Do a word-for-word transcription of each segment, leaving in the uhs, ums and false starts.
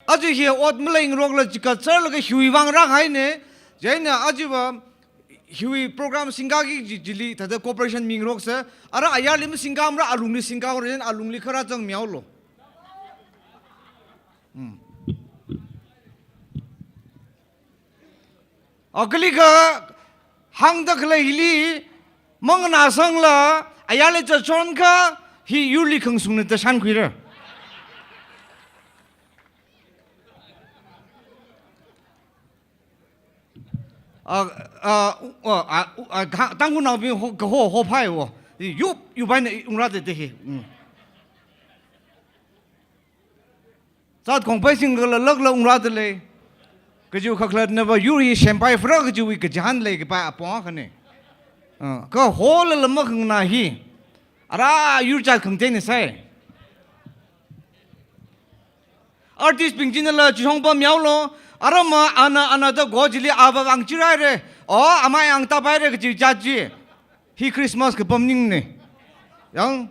Aji hi ot mleng rok la jika char la ka hui wang rak hai ne. Jaina aji ba hui program singka ki ji-, jili tada cooperation ming rok se. Ara ayar lim singka amra alungli singka ro jen alungli khara chang miao lo. Hmm. Akali ka hang da kala hili mang na sang la ayar le cha chon ka hi yurli khang sung ne ta shan khuira. A, a, u-, a, a, u-, a, ga-, tang ku nau bi ho, ka ho, ho phai wo. Yup, yup bai ne ung ra de de he. Mm. Zat kong pai sing ka la lak la ung ra de le. Ka jiu khak lat na ba yuri shen pai fra ka jiu wi ka jahan le ka pa a pong ka ne. A, ka ho la la ma khang na hi. Ara yur cha khang te ne sai. Artist ping jin la chi hong pam yau lo. Ara ma ana, ana da go jili a ba wang chi rai re. O, ama yang ta bai re ka chi cha chi. Hi Christmas ka pam ning ne. Yang,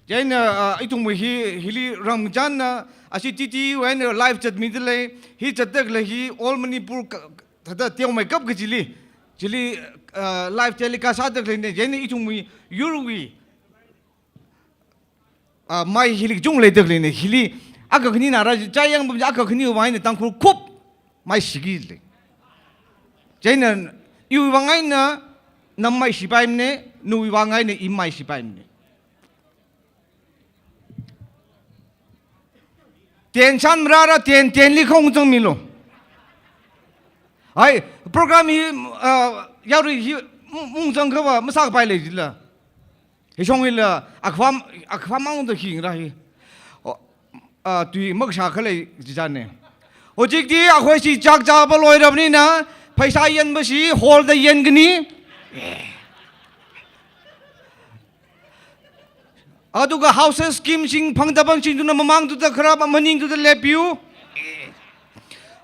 jaina, a, itung mu hi, hili ram jan na, a si titi wen live chat mi de le. Hi chat tek le hi, all Manipur ka, ta, ta, tiang mai kap ka jili. Jili, a, live telecast sa tek le ne. Jaina itung mu hi, yur wi. A, mai hili chung le tek le ne, hili, aka kani na ra, cha yang bam aka kani wa ne tang khur khup, mai sigi le. Jaina, yu wa ngai na, nam mai si pai ne, nu wa ngai ne, im mai si pai ne. Ten chan mra ra, ten, ten li khong chang mi lo. Ai, program hi, a, yau ri hi, mung, mung chang ka wa, masak pai le jila. Hi shong hi la, a khwa, a khwa mang da khing ra hi. O, a, tui mak sha kha lei ji jan ne. Hojik ti a khoi si chak cha ba loi rab ni na, phaisa yen ba si, hol da yen gni. Aduga houses scheme sing phang da bang sing tu na mamang tu da kharap, maning tu da lepiu.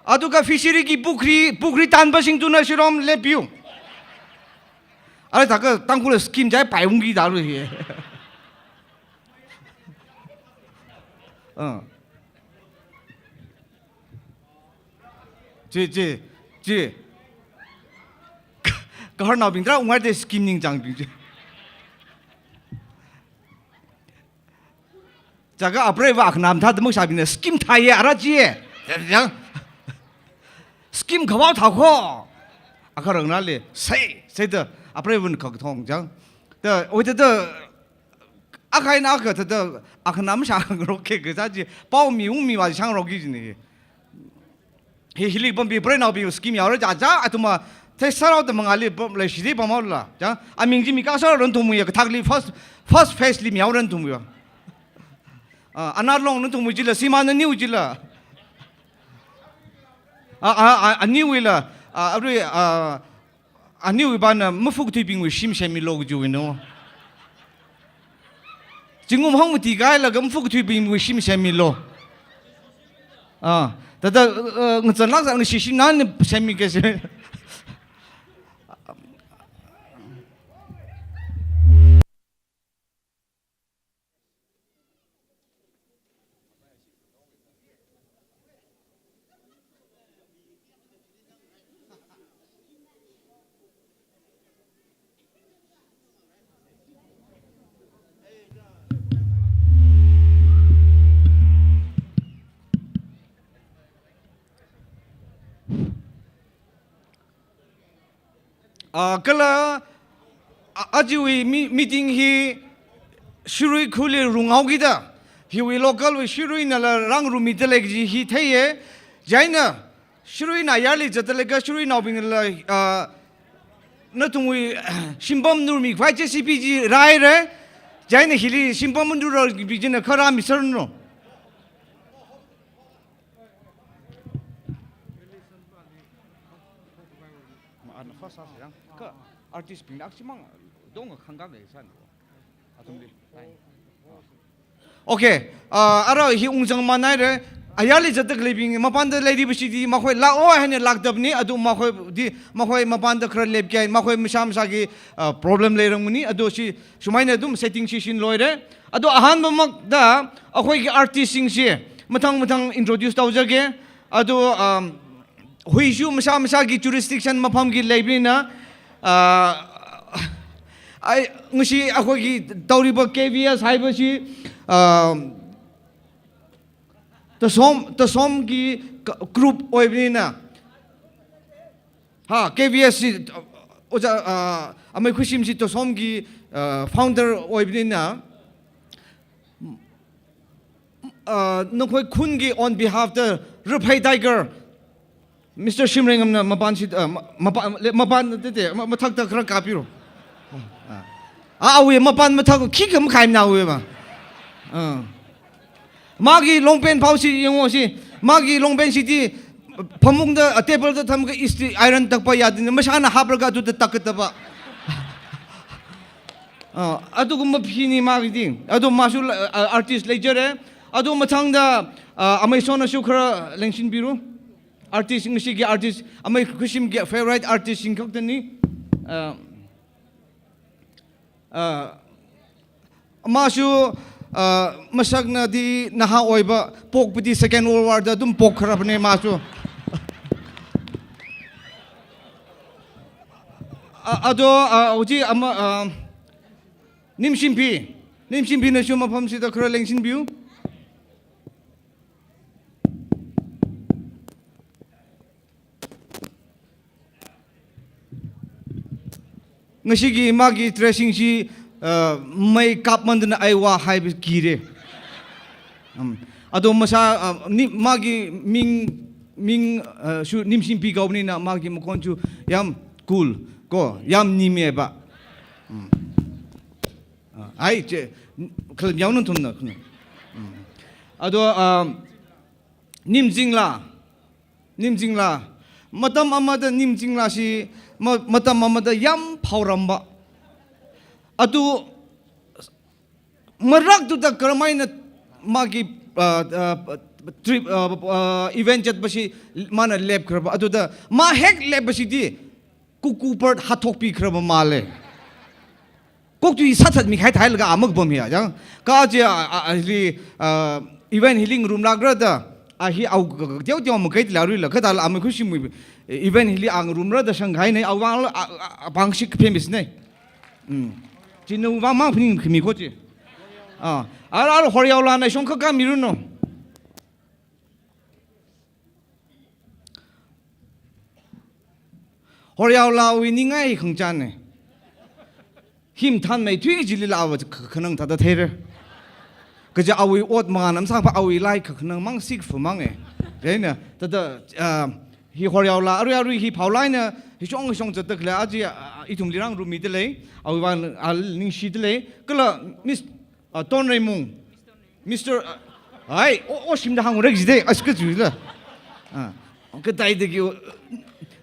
Aduga fishery ki pukhri, pukhri tan ba sing tu na sirom lepiu. Are ta ka tang khule scheme jai pai ung gi da lu hi. Ah. ꯆꯦ, ꯆꯦ, ꯆꯦ꯫ ꯀꯍꯔ ꯅꯥꯎꯕꯤꯡꯗ꯭ꯔꯥ ꯎꯉꯥꯏꯗꯦ scheme ꯅꯤꯡ ꯆꯥꯡꯕꯤꯡ ꯆꯦ꯫ ꯆꯥꯒ ꯑꯄ꯭ꯔꯩꯕ ꯑꯈꯅꯥꯝ ꯊꯥꯗ ꯃꯨꯛ ꯁꯥꯕꯤꯅ scheme ꯊꯥꯏꯌꯦ ꯑꯔꯥ ꯆꯦ꯫ ꯁ꯭ꯀꯤꯝ ꯈꯕꯥꯎ ꯊꯥꯈꯣ꯫ ꯑꯈꯔꯪ ꯅꯥꯂꯦ ꯁꯩ ꯁꯩꯗ ꯑꯄ꯭ꯔꯩꯕꯟ ꯈꯛ ꯊꯣꯡ ꯆꯥꯡ꯫ ꯇ ꯑꯣꯏꯗ ꯑꯈꯥꯏꯅ ꯑꯈ ꯊꯗ ꯑꯈꯅꯥꯝ ꯁꯥꯡ ꯔꯣꯛꯀꯦ ꯀ ꯆꯥ ꯆꯦ ꯄꯥꯎ ꯃꯤ ꯎꯡ ꯃꯤ ꯋꯥ ꯁꯥꯡ ꯔꯣꯛꯀꯤ ꯆꯤꯅꯤ꯫ ꯍꯤ ꯍꯤꯂꯤꯛ ꯄꯝꯕꯤ ꯄ꯭ꯔꯦ ꯅꯥꯎꯕꯤ ꯁ꯭ꯀꯤꯝ ꯌꯥꯎꯔ ꯖꯥ ꯖꯥ ꯑꯗꯨꯃ ꯊꯦ ꯁꯔꯥꯎ ꯇ ꯃꯉꯥꯂꯤ ꯄꯝ ꯂꯩ ꯁꯤꯗꯤ ꯄꯝꯍꯧꯂ ꯖꯥ ꯑꯃꯤꯡꯖꯤ ꯃꯤ ꯀꯥ ꯁꯔꯥꯎ ꯔꯟ ꯊꯨꯝꯃꯨ ꯌꯥ ꯀꯊꯥꯛꯂꯤ ꯐꯥꯔꯁ ꯐꯥꯔꯁ ꯐꯦꯁꯂꯤ ꯃꯤ ꯌꯥꯎ ꯔꯟ ꯊꯨꯝꯃꯨ ꯌꯥ꯫ ꯑ, ꯑꯅꯥ ꯂꯣꯡ ꯔꯟ ꯊꯨꯝꯃꯨ ꯖꯤꯂ ꯁꯤꯃꯥꯅ ꯅꯤꯎ ꯖꯤꯂ꯫ ꯑ, ꯑ, ꯑ, ꯑꯅꯤꯎ ꯏꯂ꯫ ꯑ, ꯑꯔꯨꯏ, ꯑ, ꯑꯅꯤꯎ ꯏꯕꯥꯅ ꯃꯐꯨꯛ ꯊꯨꯏꯕꯤꯡ ꯁꯤꯝ ꯁꯦꯝꯃꯤ ꯂꯣ ꯖꯨ ꯏꯅꯣ꯫ ꯆꯤꯡꯉꯨꯝ ꯍꯪ ꯃꯇꯤ ꯀꯥꯏꯂꯒ ꯃꯐꯨ ꯀꯊꯨꯏꯕꯤꯡꯕꯨ ꯁꯤꯝ ꯁꯦꯝꯃꯤꯂꯣ꯫ ꯑꯥ, ꯇꯗ, ꯑ, ꯉꯆꯟ ꯂꯥꯛꯆꯥꯛꯅ ꯁꯤꯁꯤ ꯅꯥꯟꯅ ꯁꯦꯝꯃꯤꯒꯦꯁꯦ꯫ ꯑ, ꯀꯂ, ꯑ, ꯑꯖꯤꯋꯤ ꯃꯤ-, meeting ꯍꯤ ꯁꯤꯔꯨꯏ ꯈꯨꯂꯤ ꯔꯨꯉꯥꯎꯒꯤꯗ, ꯍꯤꯋꯤ local ꯋꯤ ꯁꯤꯔꯨꯏ ꯅꯂ ꯔꯥꯡ ꯔꯨꯃꯤꯗ ꯂꯩꯒꯤ ꯍꯤ ꯊꯩꯌꯦ, ꯖꯥꯏꯅ ꯁꯤꯔꯨꯏ ꯅꯥ ꯌꯥꯔꯂꯤ ꯖꯠꯇ ꯂꯩꯒ ꯁꯤꯔꯨꯏ ꯅꯥꯎꯕꯤꯡ ꯂ, ꯑ, ꯅ ꯇꯨꯡꯋꯤ ꯁꯤꯝꯕꯝ ꯅꯨꯔꯃꯤ ꯈ꯭ꯋꯥꯏ ꯆꯦ ꯁꯤ ꯄꯤ ꯖꯤ ꯔꯥꯏꯔꯦ, ꯖꯥꯏꯅ ꯍꯤꯂꯤ ꯁꯤꯝꯕꯝ ꯅꯨꯔ ꯕꯤꯖꯤꯅ ꯈꯔ ꯃꯤꯁꯔꯅꯣ꯫ ꯃꯥꯅ first ꯍꯥꯞꯁꯤꯔ? ꯀ artist ꯄꯤꯡ ꯂꯥꯛꯁꯤ ꯃꯥꯡ ꯗꯣꯡ ꯈꯪꯒꯥ ꯂꯩ ꯁꯥꯟꯅ꯫ ꯑꯗꯨꯝꯗꯤ꯫ Okay, ꯑ, ꯑꯔ ꯍꯤ ꯎꯡꯖꯪ ꯃꯥꯟꯅꯥꯏꯔꯦ꯫ ꯑꯌꯥꯔꯂꯤ ꯖꯠꯇ ꯂꯩꯕꯤꯡ ꯃꯄꯥꯟꯗ ꯂꯩꯔꯤꯕꯁꯤꯗꯤ ꯃꯈꯣꯏ ꯂꯥꯛꯑꯣ ꯍꯥꯏꯅ ꯂꯥꯛꯇꯕꯅꯤ꯫ ꯑꯗꯨ ꯃꯈꯣꯏꯗꯤ, ꯃꯈꯣꯏ ꯃꯄꯥꯟꯗ ꯈꯔ ꯂꯦꯞꯀꯦ ꯍꯥꯏ꯫ ꯃꯈꯣꯏ ꯃꯁꯥ ꯃꯁꯥꯒꯤ, ꯑ, problem ꯂꯩꯔꯝꯒꯅꯤ꯫ ꯑꯗꯣ ꯁꯤ ꯁꯨꯃꯥꯏꯅ ꯑꯗꯨꯝ setting ꯁꯤ ꯁꯤꯟ ꯂꯣꯏꯔꯦ꯫ ꯑꯗꯣ ꯑꯍꯥꯟꯕꯃꯛꯇ ꯑꯩꯈꯣꯏꯒꯤ artist ꯁꯤꯡꯁꯦ ꯃꯊꯪ ꯃꯊꯪ introduce ꯇꯧꯖꯒꯦ꯫ ꯑꯗꯣ, ꯑ, ꯍꯨꯏꯁꯨ ꯃꯁꯥ ꯃꯁꯥꯒꯤ jurisdiction ꯃꯐꯝꯒꯤ ꯂꯩꯕꯅꯤꯅ, ꯑ, ꯑꯩ ꯉꯁꯤ ꯑꯩꯈꯣꯏꯒꯤ ꯇꯧꯔꯤꯕ K V S ꯍꯥꯏꯕꯁꯤ, ꯑ, ꯇꯁꯣꯝ, ꯇꯁꯣꯝꯒꯤ ꯀ-, group ꯑꯣꯏꯕꯅꯤꯅ, ꯍꯥ, K V S ꯁꯤ, ꯑꯣꯖꯥ, ꯑ, ꯑꯃꯩ ꯈꯨꯁꯤꯝꯁꯤ ꯇꯁꯣꯝꯒꯤ, ꯑ, founder ꯑꯣꯏꯕꯅꯤꯅ, ꯑ, ꯅꯈꯣꯏ ꯈꯨꯟꯒꯤ on behalf ꯇ ꯔꯨꯐꯩ Tiger, Mister ꯁꯤꯝꯔꯦꯡꯉꯝꯅ ꯃꯄꯥꯟꯁꯤꯗ, ꯑ, ꯃ-, ꯃꯄꯥꯟ, ꯃꯄꯥꯟ ꯅꯠꯇꯦ, ꯃ-, ꯃꯊꯛꯇ ꯈꯔ ꯀꯥꯞꯄꯤꯔꯣ꯫ ꯑ, ꯑ, ꯎꯏ, ꯃꯄꯥꯟ ꯃꯊꯛ ꯈꯤꯛ ꯑꯃ ꯈꯥꯏꯝꯅ ꯎꯏꯕ꯫ ꯑ꯫ ꯃꯥꯒꯤ long pant ꯐꯥꯎꯁꯤ ꯌꯦꯡꯉꯣ ꯁꯤ꯫ ꯃꯥꯒꯤ long pant ꯁꯤꯗꯤ ꯐꯃꯨꯡꯗ, ꯇꯦꯕꯜꯗ ꯊꯝꯃꯒ ꯏꯁꯇ꯭ꯔꯤ ꯑꯥꯏꯔꯟ ꯇꯛꯄ ꯌꯥꯗꯦꯅ ꯃꯁꯥꯅ ꯍꯥꯞꯂꯒ ꯑꯗꯨꯗ ꯇꯛꯀꯗꯕ꯫ ꯑ, ꯑꯗꯨꯒꯨꯝꯕ ꯐꯤꯅꯤ ꯃꯥꯒꯤꯗꯤ꯫ ꯑꯗꯣ ꯃꯥꯁꯨ, ꯑ, artist ꯂꯩꯖꯔꯦ꯫ ꯑꯗꯣ ꯃꯊꯪꯗ, ꯑ, ꯑꯃꯩꯁꯣꯟꯅꯁꯨ ꯈꯔ ꯂꯦꯡꯁꯤꯟꯕꯤꯔꯨ꯫ Artist, ꯉꯁꯤꯒꯤ artist, ꯑꯃꯩ ꯈꯨꯁꯤꯝꯒꯤ favourite artist ꯁꯤꯡ ꯈꯛꯇꯅꯤ꯫ ꯑ, ꯑ, ꯃꯥꯁꯨ, ꯑ, ꯃꯁꯛꯅꯗꯤ ꯅꯍꯥ ꯑꯣꯏꯕ, ꯄꯣꯛꯄꯗꯤ Second World War ꯗ ꯑꯗꯨꯝ ꯄꯣꯛꯈ꯭ꯔꯕꯅꯦ ꯃꯥꯁꯨ꯫ ꯑ, ꯑꯗꯣ, ꯑ, ꯍꯧꯖꯤꯛ ꯑꯃ, ꯑ, ꯅꯤꯝꯁꯤꯝꯄꯤ, ꯅꯤꯝꯁꯤꯝꯄꯤꯅꯁꯨ ꯃꯐꯝꯁꯤꯗ ꯈꯔ ꯂꯦꯡꯁꯤꯟꯕꯤꯌꯨ꯫ ꯉꯁꯤꯒꯤ ꯃꯥꯒꯤ dressing ꯁꯤ, ꯑ, ꯃꯩ ꯀꯥꯞꯃꯟꯗꯅ ꯑꯩ ꯋꯥ ꯍꯥꯏꯕ ꯀꯤꯔꯦ꯫ ꯎꯝ꯫ ꯑꯗꯣ ꯃꯁꯥ, ꯑ, ꯅꯤ-, ꯃꯥꯒꯤ ꯃꯤꯡ, ꯃꯤꯡ, ꯑ, ꯁꯨ ꯅꯤꯝꯁꯤꯝꯄꯤ ꯀꯧꯕꯅꯤꯅ ꯃꯥꯒꯤ ꯃꯈꯣꯟꯁꯨ ꯌꯥꯝ cool ꯀꯣ, ꯌꯥꯝ ꯅꯤꯝꯃꯦꯕ꯫ ꯎꯝ꯫ ꯑ, ꯑꯩ ꯆꯦ, ꯈꯜ ꯌꯥꯎꯅ ꯊꯨꯝꯅ ꯈꯨꯅ꯫ ꯎꯝ꯫ ꯑꯗꯣ, ꯑ, ꯅꯤꯝꯖꯤꯡꯂꯥ? ꯅꯤꯝꯖꯤꯡꯂꯥ? ꯃꯇꯝ ꯑꯃꯗ ꯅꯤꯝꯖꯤꯡꯂꯥꯁꯤ ꯃ-, ꯃꯇꯝ ꯑꯃꯗ ꯌꯥꯝ ꯐꯥꯎꯔꯝꯕ꯫ ꯑꯗꯨ ꯃꯔꯛꯇꯨꯗ ꯀꯔꯝꯍꯥꯏꯅ ꯃꯥꯒꯤ, ꯑ, ꯑ, trip, ꯑ, ꯑ, event ꯆꯠꯄꯁꯤ ꯃꯥꯅ ꯂꯦꯞꯈ꯭ꯔꯕ? ꯑꯗꯨꯗ ꯃꯥ ꯍꯦꯛ ꯂꯦꯞꯄꯁꯤꯗꯤ ꯀꯨꯀꯨ ꯕꯔꯠ ꯍꯥꯠꯊꯣꯛꯄꯤꯈ꯭ꯔꯕ ꯃꯥꯜꯂꯦ꯫ ꯀꯣꯛꯇꯨ ꯁꯠ ꯁꯠ ꯃꯤꯈꯥꯏ ꯊꯥꯏꯂꯒ ꯑꯃꯨꯛ ꯕꯝ ꯍꯤꯌꯥ ꯖꯥꯡ꯫ ꯀꯥ ꯆꯦ, ꯑ, ꯑ, ꯑ, ꯍꯤꯂꯤ, ꯑ, event ꯍꯤꯂꯤꯡ ꯔꯨꯝ ꯂꯥꯛꯔꯗ, A hi au teu teu ma kai la rui la ka da la ma khu shi mu. Even hi li ang room ra da shang hai nei au wang la a bang shi phe mis nei. Chin no wang mang phning khmi ko chi. A, ar ar hor yau la na shong ka ka mi ru no. Hor yau la wi ni ngai khang chan ne. Him than mai thui ji li la wa khanang ta da thei re. Ka ja awi ot ma nam sang pa awi lai khanang mang sik fu mang e. Re na ta da hi hor yau la aru aru hi phau lai na hi shong shong cha ta kla aji itum li rang ru mi te lei. Awi wan al ning shi te lei. Kala Miss Ton Rei Mung. Mister Hai, o shim da hang rek ji de as ka ju la. Ka dai de ki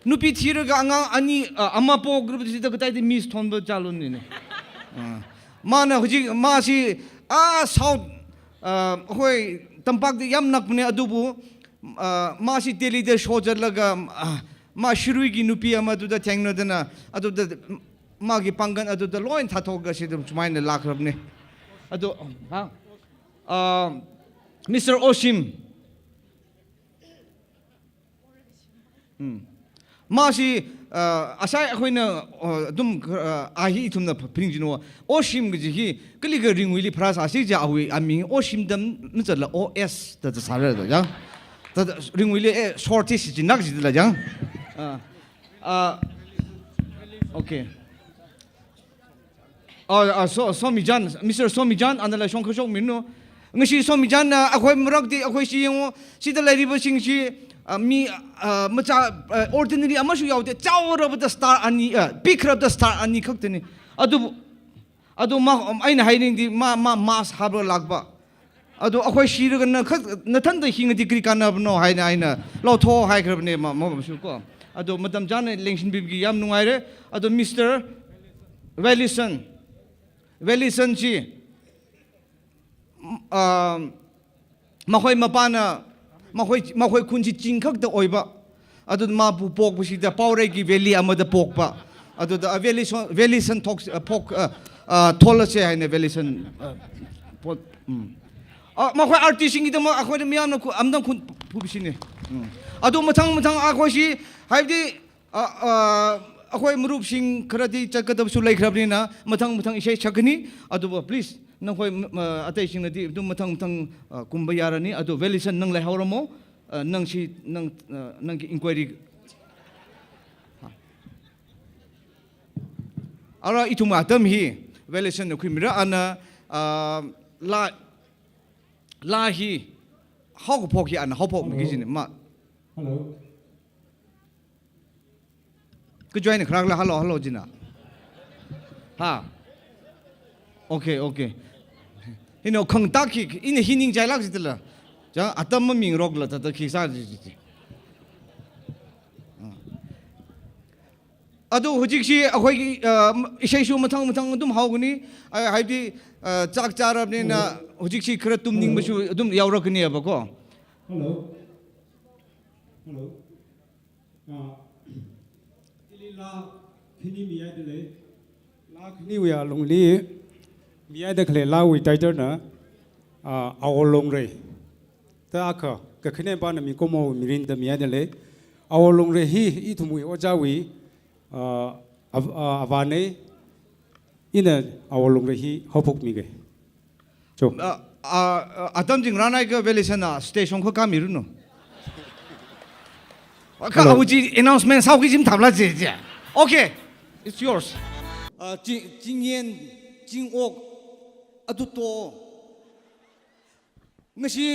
nupi thira ga anga ani ama po group ji da ka dai de Miss Ton ba cha lun ni ne. Mana huji ma si a South hoi tampak de yam nak ne adubu ma si Delhi de show jat la ga ma shirui gi nupi ama du da theng no da na adu da ꯃꯥꯒꯤ ꯄꯥꯡꯒꯜ ꯑꯗꯨꯗ ꯂꯣꯏ ꯊꯥꯊꯣꯛꯑꯒ ꯁꯤꯗ ꯁꯨꯃꯥꯏꯅ ꯂꯥꯛꯈ꯭ꯔꯕꯅꯦ꯫ ꯑꯗꯣ ꯍꯥ? Mister Oshim. ꯎꯝ꯫ ꯃꯥꯁꯤ ꯉꯁꯥꯏ ꯑꯩꯈꯣꯏꯅ ꯑꯗꯨꯝ ꯑꯍꯤ ꯏꯊꯨꯝꯅ ꯐꯤꯔꯤꯡꯁꯤꯅꯣ ꯑꯣꯁꯤꯝꯒꯁꯤ ꯍꯤ ꯀꯂꯤꯒ ꯔꯤꯡ ꯋꯤꯂꯤ ꯐ꯭ꯔꯥꯁ ꯑꯁꯤ ꯖꯥ ꯑꯍꯨꯏ ꯑꯃꯤ ꯑꯣꯁꯤꯝꯗ ꯃꯆꯠꯂ ꯑꯣ ꯑꯦꯁ ꯇ ꯁꯥꯔꯗ ꯌꯥ ꯔꯤꯡ ꯋꯤꯂꯤ ꯑꯦ ꯁꯣꯔꯇꯤ ꯁꯤꯖꯤꯟꯅꯒꯁꯤꯗ ꯌꯥ ꯑ, ꯑ, okay. ꯑ, ꯑ, ꯁꯣ-, ꯁꯣꯃꯤꯖꯥꯟ, Mister ꯁꯣꯃꯤꯖꯥꯟ, ꯑꯅ ꯂꯥꯏꯁꯣꯟ ꯈꯔ ꯁꯣꯛꯃꯤꯟꯅꯣ꯫ ꯉꯁꯤ ꯁꯣꯃꯤꯖꯥꯟꯅ ꯑꯩꯈꯣꯏ ꯃꯔꯛꯇꯤ ꯑꯩꯈꯣꯏ ꯁꯤ ꯌꯦꯡꯉꯣ, ꯁꯤꯗ ꯂꯩꯔꯤꯕꯁꯤꯡꯁꯤ, ꯑ, ꯃꯤ, ꯑ, ꯃꯆꯥ, ꯑ, ordinary ꯑꯃꯁꯨ ꯌꯥꯎꯗꯦ꯫ ꯆꯥꯎꯔꯕꯗ star ꯑꯅꯤ, ꯑ, ꯄꯤꯛꯈ꯭ꯔꯕꯗ star ꯑꯅꯤ ꯈꯛꯇꯅꯤ꯫ ꯑꯗꯨꯕꯨ, ꯑꯗꯨ ꯃꯥ, ꯑꯩꯅ ꯍꯥꯏꯅꯤꯡꯗꯤ ꯃꯥ, ꯃꯥ mask ꯍꯥꯞꯂꯒ ꯂꯥꯛꯄ꯫ ꯑꯗꯣ ꯑꯩꯈꯣꯏ ꯁꯤꯔꯒ ꯅꯈꯛ-, ꯅꯊꯟꯗ ꯍꯤꯡꯉꯗꯤ ꯀꯔꯤ ꯀꯥꯟꯅꯕꯅꯣ ꯍꯥꯏꯅ ꯑꯩꯅ ꯂꯧꯊꯣꯛꯑꯣ ꯍꯥꯏꯈ꯭ꯔꯕꯅꯦ ꯃ-, ꯃꯕꯨꯁꯨ ꯀꯣ꯫ ꯑꯗꯣ ꯃꯇꯝ ꯆꯥꯅ ꯂꯦꯡꯁꯤꯟꯕꯤꯕꯒꯤ ꯌꯥꯝ ꯅꯨꯡꯉꯥꯏꯔꯦ꯫ ꯑꯗꯣ Mister ꯋꯦꯂꯤꯁꯟ, ꯋꯦꯂꯤꯁꯟꯁꯤ, ꯎꯝ, ꯑ, ꯃꯈꯣꯏ ꯃꯄꯥꯅ, ꯃꯈꯣꯏ, ꯃꯈꯣꯏ ꯈꯨꯟꯁꯤ ꯆꯤꯡ ꯈꯛꯇ ꯑꯣꯏꯕ, ꯑꯗꯨꯅ ꯃꯥꯕꯨ ꯄꯣꯛꯄꯁꯤꯗ ꯄꯥꯎꯔꯩꯒꯤ valley ꯑꯃꯗ ꯄꯣꯛꯄ꯫ ꯑꯗꯨꯗ ꯚꯦꯂꯤꯁꯟ, ꯚꯦꯂꯤꯁꯟ ꯊꯣꯛ-, ꯊꯣꯛ-, ꯑ, ꯑ, ꯊꯣꯛꯂꯁꯦ ꯍꯥꯏꯅ ꯚꯦꯂꯤꯁꯟ, ꯑ, ꯄꯣꯠ-, ꯎꯝ꯫ ꯑ, ꯃꯈꯣꯏ ꯑꯥꯔꯇꯤꯁꯁꯤꯡꯒꯤꯗꯃꯛ ꯑꯩꯈꯣꯏꯅ ꯃꯤꯌꯥꯝꯅ ꯈꯨ-, ꯑꯝꯇꯪ ꯈꯨ-, ꯐꯨꯕꯤꯁꯤꯅꯦ꯫ ꯎꯝ꯫ ꯑꯗꯨ ꯃꯊꯪ ꯃꯊꯪ ꯑꯩꯈꯣꯏꯁꯤ, ꯍꯥꯏꯕꯗꯤ, ꯑ, ꯑ, ꯑꯩꯈꯣꯏ ꯃꯔꯨꯞꯁꯤꯡ ꯈꯔꯗꯤ ꯆꯠꯀꯗꯕꯁꯨ ꯂꯩꯈ꯭ꯔꯕꯅꯤꯅ ꯃꯊꯪ ꯃꯊꯪ ꯏꯁꯩ ꯁꯛꯀꯅꯤ꯫ ꯑꯗꯨꯕꯨ please ꯅꯈꯣꯏ, ꯑ, ꯑꯇꯩꯁꯤꯡꯅꯗꯤ ꯑꯗꯨꯝ ꯃꯊꯪ ꯃꯊꯪ, ꯑ, ꯀꯨꯝꯕ ꯌꯥꯔꯅꯤ꯫ ꯑꯗꯨ ꯚꯦꯂꯤꯁꯟ, ꯅꯪ ꯂꯩꯍꯧꯔꯝꯃꯣ꯫ ꯑ, ꯅꯪ ꯁꯤ, ꯅꯪ, ꯑ, ꯅꯪꯒꯤ inquiry ꯑꯔ ꯏꯊꯨꯝ ꯑꯇꯝ ꯍꯤ ꯚꯦꯂꯦꯁꯟ ꯅꯈꯣꯏ ꯃꯤꯔ ꯑꯅ, ꯑ, ꯂꯥ, ꯂꯥ ꯍꯤ ꯍꯥꯎ ꯐꯣꯛ ꯍꯤ ꯑꯅ ꯍꯥꯎ ꯐꯣꯛ ꯃꯤꯒꯤ ꯁꯤꯅꯦ ꯃꯥ꯫ Hello. ꯀꯨꯖꯣꯏꯅ ꯈꯔ ꯂꯥ ꯍꯜꯂꯣ ꯍꯜꯂꯣ ꯖꯤꯅ꯫ ꯍꯥ? Okay, okay. ꯏꯅꯣ ꯈꯪ ꯇꯥꯛꯈꯤ, ꯏꯅ ꯍꯤꯅꯤꯡ ꯆꯥꯏ ꯂꯥꯛꯁꯤꯗꯂ꯫ ꯆꯥ ꯑꯇꯝ ꯃꯃꯤꯡ ꯔꯣꯛꯂ ꯇꯇ ꯈꯤ ꯁꯥ ꯖꯤ ꯖꯤ ꯖꯤ꯫ ꯑꯗꯨ ꯍꯧꯖꯤꯛꯁꯤ ꯑꯩꯈꯣꯏꯒꯤ, ꯑ, ꯏꯁꯩꯁꯨ ꯃꯊꯪ ꯃꯊꯪ ꯑꯗꯨꯝ ꯍꯧꯒꯅꯤ꯫ ꯑ, ꯍꯥꯏꯕꯗꯤ, ꯑ, ꯆꯥꯛ ꯆꯥꯔꯕꯅꯤꯅ ꯍꯧꯖꯤꯛꯁꯤ ꯈꯔ ꯇꯨꯝꯅꯤꯡꯕꯁꯨ ꯑꯗꯨꯝ ꯌꯥꯎꯔꯛꯀꯅꯦꯕꯀꯣ꯫ Hello. Hello. ꯑ, ꯏꯂꯤ ꯂꯥ ꯈꯤꯅꯤ ꯃꯤꯌꯥꯏꯗ ꯂꯩ꯫ ꯂꯥ ꯈꯤꯅꯤ ꯎꯌꯥ ꯂꯣꯡꯂꯤ ꯃꯤꯌꯥꯏꯗ ꯈꯂꯦ ꯂꯥ ꯎꯏ title ꯅ, ꯑ, ꯑꯋꯣ ꯂꯣꯡꯔꯦ꯫ ꯇ ꯑꯈ ꯀꯈꯅꯦ ꯄꯥꯅ ꯃꯤ ꯀꯣꯃꯣ ꯃꯤꯔꯤꯟꯗ ꯃꯤꯌꯥꯏꯗ ꯂꯩ꯫ ꯑꯋꯣ ꯂꯣꯡꯔꯦ ꯍꯤ ꯏ ꯊꯨꯃꯨꯏ ꯑꯣꯖꯥ ꯎꯏ, ꯑ, ꯑ, ꯑ, ꯑꯕꯥꯅꯦ ꯏꯅ ꯑꯋꯣ ꯂꯣꯡꯔꯦ ꯍꯤ ꯍꯧꯐꯣꯛ ꯃꯤꯒꯦ꯫ ꯆꯣ꯫ ꯑ, ꯑ, ꯑ, ꯑꯇꯝ ꯖꯤꯡ ꯔꯥꯅꯥꯏꯒ ꯚꯦꯂꯤꯁꯟꯅ stage ꯁꯣꯡ ꯈꯣ ꯀꯥꯃꯤꯔꯨꯅꯨ꯫ ꯀ ꯍꯧꯖꯤꯛ announcement ꯁꯥꯎꯒꯤ ꯖꯤꯝ ꯊꯥꯕꯂꯥ ꯖꯦ ꯖꯦ꯫ Okay, it's yours. ꯑ, ꯆꯤꯡ, ꯆꯤꯡꯌꯦꯟ, ꯆꯤꯡꯑꯣꯛ ꯑꯗꯨ ꯇꯣꯛꯑꯣ꯫ ꯉꯁꯤ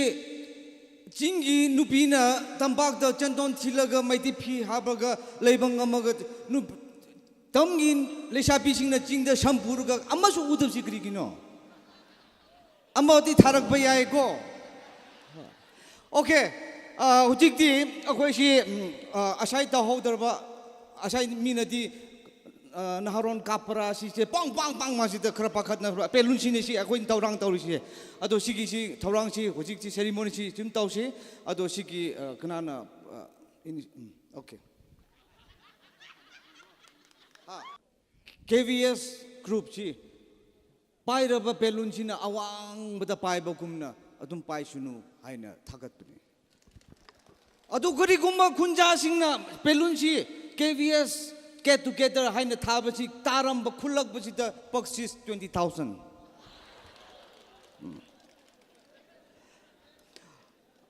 ꯆꯤꯡꯒꯤ ꯅꯨꯄꯤꯅ ꯇꯝꯄꯥꯛꯇ ꯆꯦꯟꯗꯣꯟ ꯊꯤꯜꯂꯒ ꯃꯩꯇꯩ ꯐꯤ ꯍꯥꯞꯄꯒ ꯂꯩꯕ ꯉꯝꯃꯒ ꯅꯨꯞ-, ꯇꯝꯒꯤ ꯂꯩꯁꯥꯕꯤꯁꯤꯡꯅ ꯆꯤꯡꯗ ꯁꯝ ꯄꯨꯔꯒ ꯑꯃꯁꯨ ꯎꯗꯕꯁꯤ ꯀꯔꯤꯒꯤꯅꯣ? ꯑꯃꯗꯤ ꯊꯥꯔꯛꯄ ꯌꯥꯏꯀꯣ꯫ Okay, ꯑ, ꯍꯧꯖꯤꯛꯇꯤ ꯑꯩꯈꯣꯏꯁꯤ, ꯎꯝ, ꯑ, ꯑꯁꯥꯏ ꯇꯧꯍꯧꯗ꯭ꯔꯕ, ꯑꯁꯥꯏ ꯃꯤꯅꯗꯤ, ꯑ, ꯅꯍꯥꯔꯣꯟ ꯀꯥꯞꯄꯔꯥ ꯁꯤꯁꯦ ꯄꯥꯡ, ꯄꯥꯡ, ꯄꯥꯡ ꯃꯥꯁꯤꯗ ꯈꯔ ꯄꯥꯈꯠꯅꯕ꯭ꯔꯥ? ꯄꯦꯂꯨꯟꯁꯤꯅꯦ ꯁꯤ ꯑꯩꯈꯣꯏꯅ ꯊꯧꯔꯥꯡ ꯇꯧꯔꯤꯁꯦ꯫ ꯑꯗꯣ ꯁꯤꯒꯤꯁꯤ ꯊꯧꯔꯥꯡꯁꯤ ꯍꯧꯖꯤꯛꯁꯤ ceremony ꯁꯤ ꯑꯗꯨꯝ ꯇꯧꯁꯤ꯫ ꯑꯗꯣ ꯁꯤꯒꯤ, ꯑ, ꯀꯅꯥꯅ, ꯑ, ini-, ꯎꯝ, okay. ꯑ, K V S group ꯁꯤ ꯄꯥꯏꯔꯕ ꯄꯦꯂꯨꯟꯁꯤꯅ ꯑꯋꯥꯡꯕꯗ ꯄꯥꯏꯕꯒꯨꯝꯅ ꯑꯗꯨꯝ ꯄꯥꯏꯁꯅꯨ ꯍꯥꯏꯅ ꯊꯥꯒꯠꯄꯅꯤ꯫ ꯑꯗꯨ ꯀꯔꯤꯒꯨꯝꯕ ꯈꯨꯟꯖꯥꯁꯤꯡꯅ ꯕꯦꯂꯨꯟꯁꯤ ꯀꯦ ꯚꯤ ꯑꯦꯁ Get Together ꯍꯥꯏꯅ ꯊꯥꯕꯁꯤ ꯇꯥꯔꯝꯕ, ꯈꯨꯜꯂꯛꯄꯁꯤꯗ ꯕꯛꯁꯤꯁ twenty thousand꯫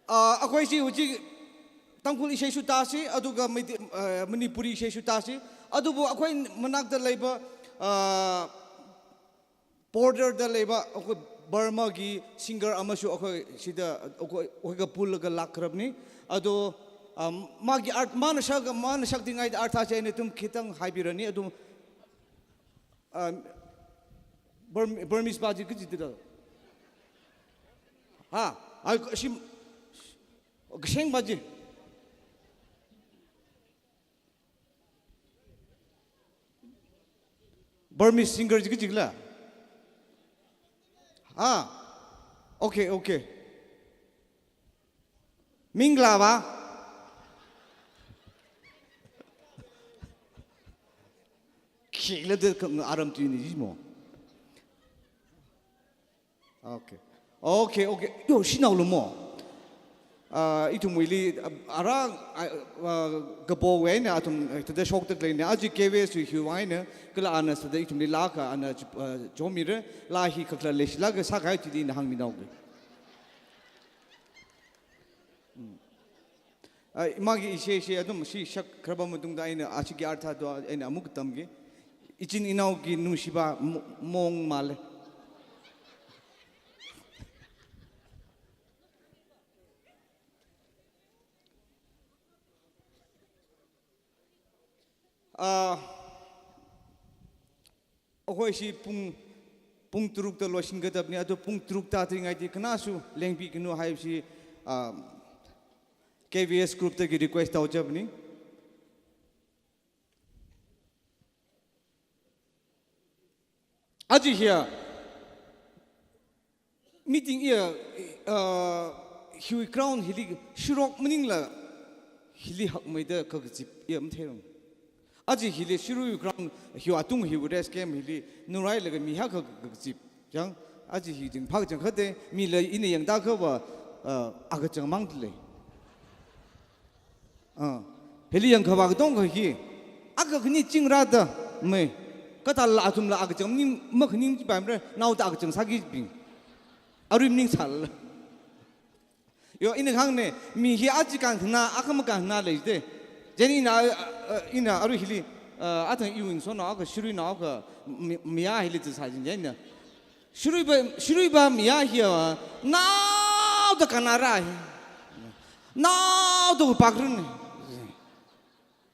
ꯑꯩꯈꯣꯏꯁꯤ ꯍꯧꯖꯤꯛ ꯇꯥꯡꯈꯨꯜ ꯏꯁꯩꯁꯨ ꯇꯥꯁꯤ, ꯑꯗꯨꯒ ꯃꯩꯇꯩ-, ꯑ, ꯃꯅꯤꯄꯨꯔꯤ ꯏꯁꯩꯁꯨ ꯇꯥꯁꯤ꯫ ꯑꯗꯨꯕꯨ ꯑꯩꯈꯣꯏ ꯃꯅꯥꯛꯇ ꯂꯩꯕ, ꯑ, ꯕꯣꯔꯗꯔꯗ ꯂꯩꯕ ꯑꯩꯈꯣꯏ ꯕꯔꯃꯥꯒꯤ ꯁꯤꯡꯒꯔ ꯑꯃꯁꯨ ꯑꯩꯈꯣꯏ ꯁꯤꯗ ꯑꯩꯈꯣꯏ, ꯑꯩꯈꯣꯏꯒ ꯄꯨꯜꯂꯒ ꯂꯥꯛꯈ꯭ꯔꯕꯅꯤ꯫ ꯑꯗꯣ, ꯑ, ꯃꯥꯒꯤ ꯑꯥꯔꯠ, ꯃꯥꯅ ꯁꯛ-, ꯃꯥꯅ ꯁꯛꯇ꯭ꯔꯤꯉꯩꯗ ꯑꯥꯔꯊꯥꯁꯦ ꯑꯩꯅ ꯑꯗꯨꯝ ꯈꯤꯇꯪ ꯍꯥꯏꯕꯤꯔꯅꯤ꯫ ꯑꯗꯨꯝ, ꯑ, ꯕꯔꯃꯤ-, ꯕꯔꯃꯤꯁ ꯕꯥꯖꯤ ꯀꯖꯤꯗ꯫ ꯍꯥ? ꯑ, ꯁꯤ, ꯒꯁꯦꯡ ꯕꯥꯖꯤ꯫ ꯕꯔꯃꯤꯁ ꯁꯤꯡꯒꯔꯁꯤ ꯀꯖꯤꯛꯂ? ꯍꯥ? Okay, okay. ꯃꯤꯡ ꯂꯥꯕ? ꯈꯦꯛꯂꯗ ꯑꯥꯔꯝ ꯇꯨꯏꯅꯤ ꯁꯤꯃꯣ꯫ ꯑꯣꯀꯦ꯫ Okay, okay. ꯌꯣ, ꯁꯤ ꯅꯥꯎꯂꯨꯃꯣ꯫ ꯑ, ꯏꯊꯨꯝ ꯃꯣꯏꯂꯤ, ꯑ, ꯑꯔꯥꯡ, ꯑ, ꯑ, ꯒꯕꯣ ꯋꯦꯅ ꯑꯊꯨꯝ, ꯑ, ꯇꯗ ꯁꯣꯛꯇ ꯂꯩꯅ꯫ ꯑꯖꯤ ꯀꯦ ꯋꯦ ꯁꯨ ꯍ꯭ꯌꯨ ꯋꯥꯏꯅ, ꯀꯂꯥ ꯑꯅ ꯁꯗ ꯏꯊꯨꯝ ꯂꯤ ꯂꯥꯛꯀ ꯑꯅ, ꯑ, ꯖꯣꯃꯤꯔ, ꯂꯥ ꯍꯤ ꯈꯛꯂ ꯂꯩꯁꯤꯜꯂꯒ ꯁꯥꯒꯥꯏ ꯇꯤꯗꯤ ꯅꯍꯥꯡ ꯃꯤꯅꯥꯎꯒꯤ꯫ ꯎꯝ꯫ ꯑ, ꯃꯥꯒꯤ ꯏꯁꯩꯁꯦ ꯑꯗꯨꯝ ꯁꯤ ꯁꯛꯈ꯭ꯔꯕ ꯃꯇꯨꯡꯗ ꯑꯩꯅ ꯑꯁꯤꯒꯤ ꯑꯥꯔꯊꯗꯣ ꯑꯩꯅ ꯑꯃꯨꯛ ꯇꯝꯒꯦ꯫ ꯏꯆꯤꯟ ꯏꯅꯥꯎꯒꯤ ꯅꯨꯡꯁꯤꯕ ꯃꯣ-, ꯃꯑꯣꯡ ꯃꯥꯜꯂꯦ꯫ ꯑ, ꯑꯩꯈꯣꯏꯁꯤ ꯄꯨꯡ, ꯄꯨꯡ ꯇꯔꯨꯛꯇ ꯂꯣꯏꯁꯤꯟꯒꯗꯕꯅꯤ꯫ ꯑꯗꯣ ꯄꯨꯡ ꯇꯔꯨꯛ ꯇꯥꯗ꯭ꯔꯤꯉꯩꯗꯤ ꯀꯅꯥꯁꯨ ꯂꯦꯡꯕꯤꯒꯅꯨ ꯍꯥꯏꯕꯁꯤ, ꯑ, ꯀꯦ ꯚꯤ ꯑꯦꯁ ꯒ꯭ꯔꯨꯞꯇꯒꯤ ꯔꯤꯀ꯭ꯋꯦꯁ ꯇꯧꯖꯕꯅꯤ꯫ ꯑꯖꯤ ꯍꯤꯌꯥ꯫ ꯃꯤꯇꯤꯡ ꯏꯌꯥ, ꯑ, ꯍꯤꯎꯏ ꯀ꯭ꯔꯥꯎꯟ ꯍꯤꯂꯤ ꯁꯤꯔꯣꯛ ꯃꯅꯤꯡꯂ ꯍꯤꯂꯤ ꯍꯛꯃꯩꯗ ꯀꯛꯆꯤꯞ ꯏꯌꯥ ꯃꯊꯦꯔꯝ꯫ ꯑꯖꯤ ꯍꯤꯂꯤ ꯁꯤꯔꯨꯏ ꯀ꯭ꯔꯥꯎꯟ ꯍꯤꯎ ꯑꯇꯨꯡ ꯍꯤꯎ ꯔꯦꯁ ꯀꯦꯝ ꯍꯤꯂꯤ ꯅꯨꯔꯥꯏꯂꯒ ꯃꯤꯍꯥ ꯀꯛꯆꯤꯞ ꯌꯥꯡ꯫ Aji hi jing phak jang khate, mi la ina yang da kha ba, uh, aga chang mang le. Uh, heli yang kha ba dong kha hi. Aga khni ching ra da, me. Ka ta la atum la aga chang ni ma khni ji ba mre, nau ta aga chang sa gi bing. Arim ning sal. Yo, ina khang ne, mi hi aji kang thna, akam kang thna le de. Jen ina, uh, ina aru hili, uh, atang iwin so na, aka shuri na, aka mi-, miya hili tu sa jin jen na. Shuri ba, shuri ba miya hi, uh, nau da kanara hi. Nau da pakrun.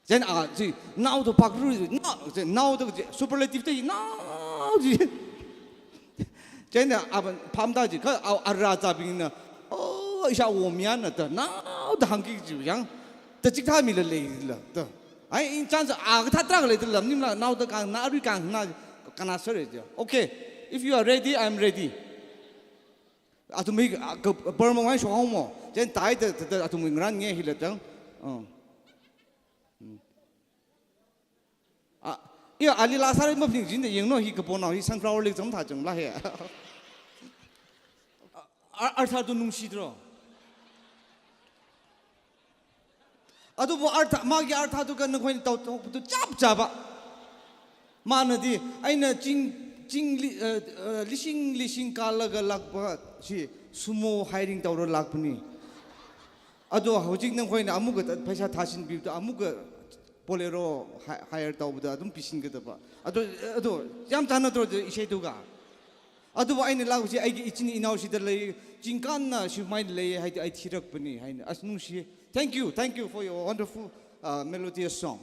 Jen a, ji, nau da pakru, na, jen nau da ji, superlative te, nau ji. Jen a, aban, pam da ji, ka, a, ara za bing na, oh, isha wo mian na ta, nau da hang ki ji yang. Ta chik tha mi la le la, ta. Ai, in chance, a, ka tha tra le, ta lam nim la, nau da kang, na, ri kang, na, kana sare ji. Okay, if you are ready, I'm ready. Atum hi, a, ka, Burma wai shong mo. Jen tai ta, ta, ta, atum ngran nge hi la tang. Oh. 아, 이 알리 라사르 뭐 빙진 데 영노 히 그보나 히 sunflower 릭 좀 다 좀 라해. 아, 알타도 능시들어. ꯑꯗꯨꯕꯨ ꯑꯥꯔꯊ, ꯃꯥꯒꯤ ꯑꯥꯔꯊꯗꯨꯒ ꯅꯈꯣꯏꯅ ꯇꯧꯊꯣꯛꯄꯗꯨ ꯆꯞ ꯆꯥꯕ꯫ ꯃꯥꯅꯗꯤ ꯑꯩꯅ ꯆꯤꯡ, ꯆꯤꯡ ꯂꯤ-, ꯑ, ꯑ, ꯂꯤꯁꯤꯡ ꯂꯤꯁꯤꯡ ꯀꯥꯜꯂꯒ ꯂꯥꯛꯄ ꯁꯤ sumo hiring ꯇꯧꯔ ꯂꯥꯛꯄꯅꯤ꯫ ꯑꯗꯣ ꯍꯧꯖꯤꯛ ꯅꯈꯣꯏꯅ ꯑꯃꯨꯛꯀ ꯄꯩꯁꯥ ꯊꯥꯖꯤꯟꯕꯤꯕꯗ ꯑꯃꯨꯛꯀ Bolero hi-, hire ꯇꯧꯕꯗ ꯑꯗꯨꯝ ꯄꯤꯁꯤꯟꯒꯗꯕ꯫ ꯑꯗꯣ, ꯑꯗꯣ ꯌꯥꯝ ꯆꯥꯟꯅꯗ꯭ꯔꯣ ꯏꯁꯩꯗꯨꯒ? ꯑꯗꯨꯕꯨ ꯑꯩꯅ ꯂꯥꯛꯄꯁꯤ ꯑꯩꯒꯤ ꯏꯆꯤꯟ ꯏꯅꯥꯎꯁꯤꯗ ꯂꯩ, ꯆꯤꯡꯀꯥꯟꯅ ꯁꯨꯃꯥꯏꯅ ꯂꯩ ꯍꯥꯏꯗꯤ ꯑꯩ ꯊꯤꯔꯛꯄꯅꯤ ꯍꯥꯏꯅ꯫ ꯑꯁ, ꯅꯨꯡꯁꯤꯌꯦ꯫ Thank you, thank you for your wonderful, uh, melodious song.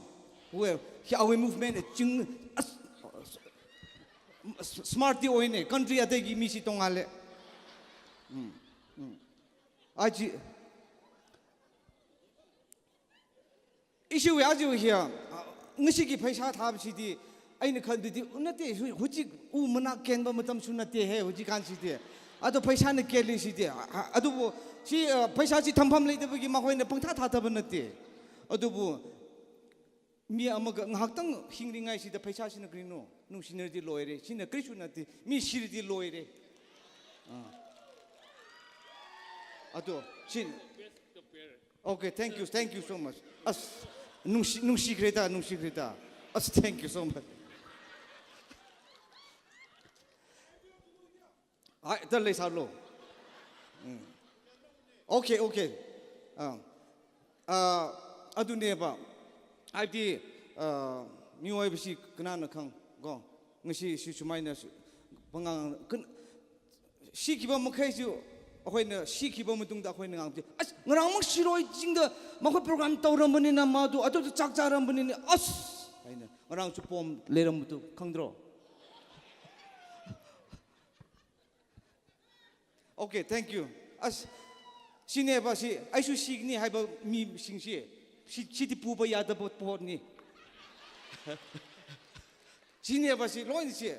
Well, our movement ꯆꯤꯡ, ꯑꯁ, ꯁ꯭ꯃꯥꯔꯠꯇꯤ ꯑꯣꯏꯅꯦ, country ꯑꯇꯩꯒꯤ ꯃꯤꯁꯤ ꯇꯣꯡꯉꯥꯜꯂꯦ꯫ ꯎꯝ, ꯎꯝ꯫ ꯑꯖꯤ, ꯏꯁꯨ ꯍꯧꯖꯤꯛ ꯍꯧꯖꯤꯛ, ꯑ, ꯉꯁꯤꯒꯤ ꯄꯩꯁꯥ ꯊꯥꯕꯁꯤꯗꯤ ꯑꯩꯅ ꯈꯟꯕꯗꯤ ꯅꯠꯇꯦ, ꯍꯧ-, ꯍꯧꯖꯤꯛ ꯎ ꯃꯅꯥꯛ ꯀꯦꯟꯕ ꯃꯇꯝꯁꯨ ꯅꯠꯇꯦꯍꯦ ꯍꯧꯖꯤꯛꯀꯥꯟꯁꯤꯗꯤ꯫ ꯑꯗꯣ ꯄꯩꯁꯥꯅ ꯀꯦꯜꯂꯤꯁꯤꯗꯤ꯫ ꯑ, ꯑ, ꯑꯗꯨꯕꯨ ꯁꯤ, ꯑ, ꯄꯩꯁꯥꯁꯤ ꯊꯝꯐꯝ ꯂꯩꯇꯕꯒꯤ ꯃꯈꯣꯏꯅ ꯄꯪꯊꯥ ꯊꯥꯊꯕ ꯅꯠꯇꯦ꯫ ꯑꯗꯨꯕꯨ ꯃꯤ ꯑꯃꯒ ꯉꯥꯏꯍꯥꯛꯇꯪ ꯍꯤꯡꯂꯤꯉꯩꯁꯤꯗ ꯄꯩꯁꯥꯁꯤꯅ ꯀꯔꯤꯅꯣ? ꯅꯨꯡꯁꯤꯅꯔꯗꯤ ꯂꯣꯏꯔꯦ꯫ ꯁꯤꯅ ꯀꯔꯤꯁꯨ ꯅꯠꯇꯦ꯫ ꯃꯤ ꯁꯤꯔꯗꯤ ꯂꯣꯏꯔꯦ꯫ ꯑꯥ꯫ ꯑꯗꯣ ꯁꯤ, okay, thank you, thank you so much. ꯑꯁ, ꯅꯨꯡꯁꯤ, ꯅꯨꯡꯁꯤꯈ꯭ꯔꯦꯗ, ꯅꯨꯡꯁꯤꯈ꯭ꯔꯦꯗ꯫ ꯑꯁ, thank you so much. ꯍꯥꯏ, ꯗ ꯂꯩ ꯁꯥꯔꯂꯣ꯫ ꯎꯝ꯫ Okay, okay. ꯑꯥ꯫ ꯑꯥ, ꯑꯗꯨꯅꯦꯕ꯫ ꯍꯥꯏꯕꯗꯤ, ꯑꯥ, ꯃꯤꯑꯣꯏꯕꯁꯤ ꯀꯅꯥꯅ ꯈꯪ ꯀꯣ? ꯉꯁꯤ ꯁꯤ ꯁꯨꯃꯥꯏꯅ ꯁꯨ-, ꯄꯉꯥꯡ-, ꯀꯟ-, ꯁꯤꯈꯤꯕ ꯃꯈꯩꯁꯨ ꯑꯩꯈꯣꯏꯅ ꯁꯤꯈꯤꯕ ꯃꯇꯨꯡꯗ ꯑꯩꯈꯣꯏꯅ ꯉꯥꯡꯕꯁꯦ, "ꯑꯁ, ꯉꯔꯥꯡꯃꯛ ꯁꯤꯔꯣꯏ ꯆꯤꯡꯗ ꯃꯈꯣꯏ program ꯇꯧꯔꯝꯕꯅꯤꯅ ꯃꯥꯗꯣ ꯑꯗꯨꯗ ꯆꯥꯛ ꯆꯥꯔꯝꯕꯅꯤꯅꯦ, ꯑꯁ!" ꯍꯥꯏꯅ ꯉꯔꯥꯡꯁꯨ ꯄꯣꯝ ꯂꯩꯔꯝꯕꯗꯨ ꯈꯪꯗ꯭ꯔꯣ? Okay, thank you. ꯑꯁ, ꯁꯤꯅꯦꯕ ꯁꯤ, ꯑꯩꯁꯨ ꯁꯤꯒꯅꯤ ꯍꯥꯏꯕ ꯃꯤꯁꯤꯡꯁꯤ, ꯁꯤ, ꯁꯤꯗꯤ ꯄꯨꯕ ꯌꯥꯗꯕ ꯄꯣꯠꯅꯤ꯫ ꯁꯤꯅꯦꯕ ꯁꯤ, ꯂꯣꯏꯅ ꯁꯤ꯫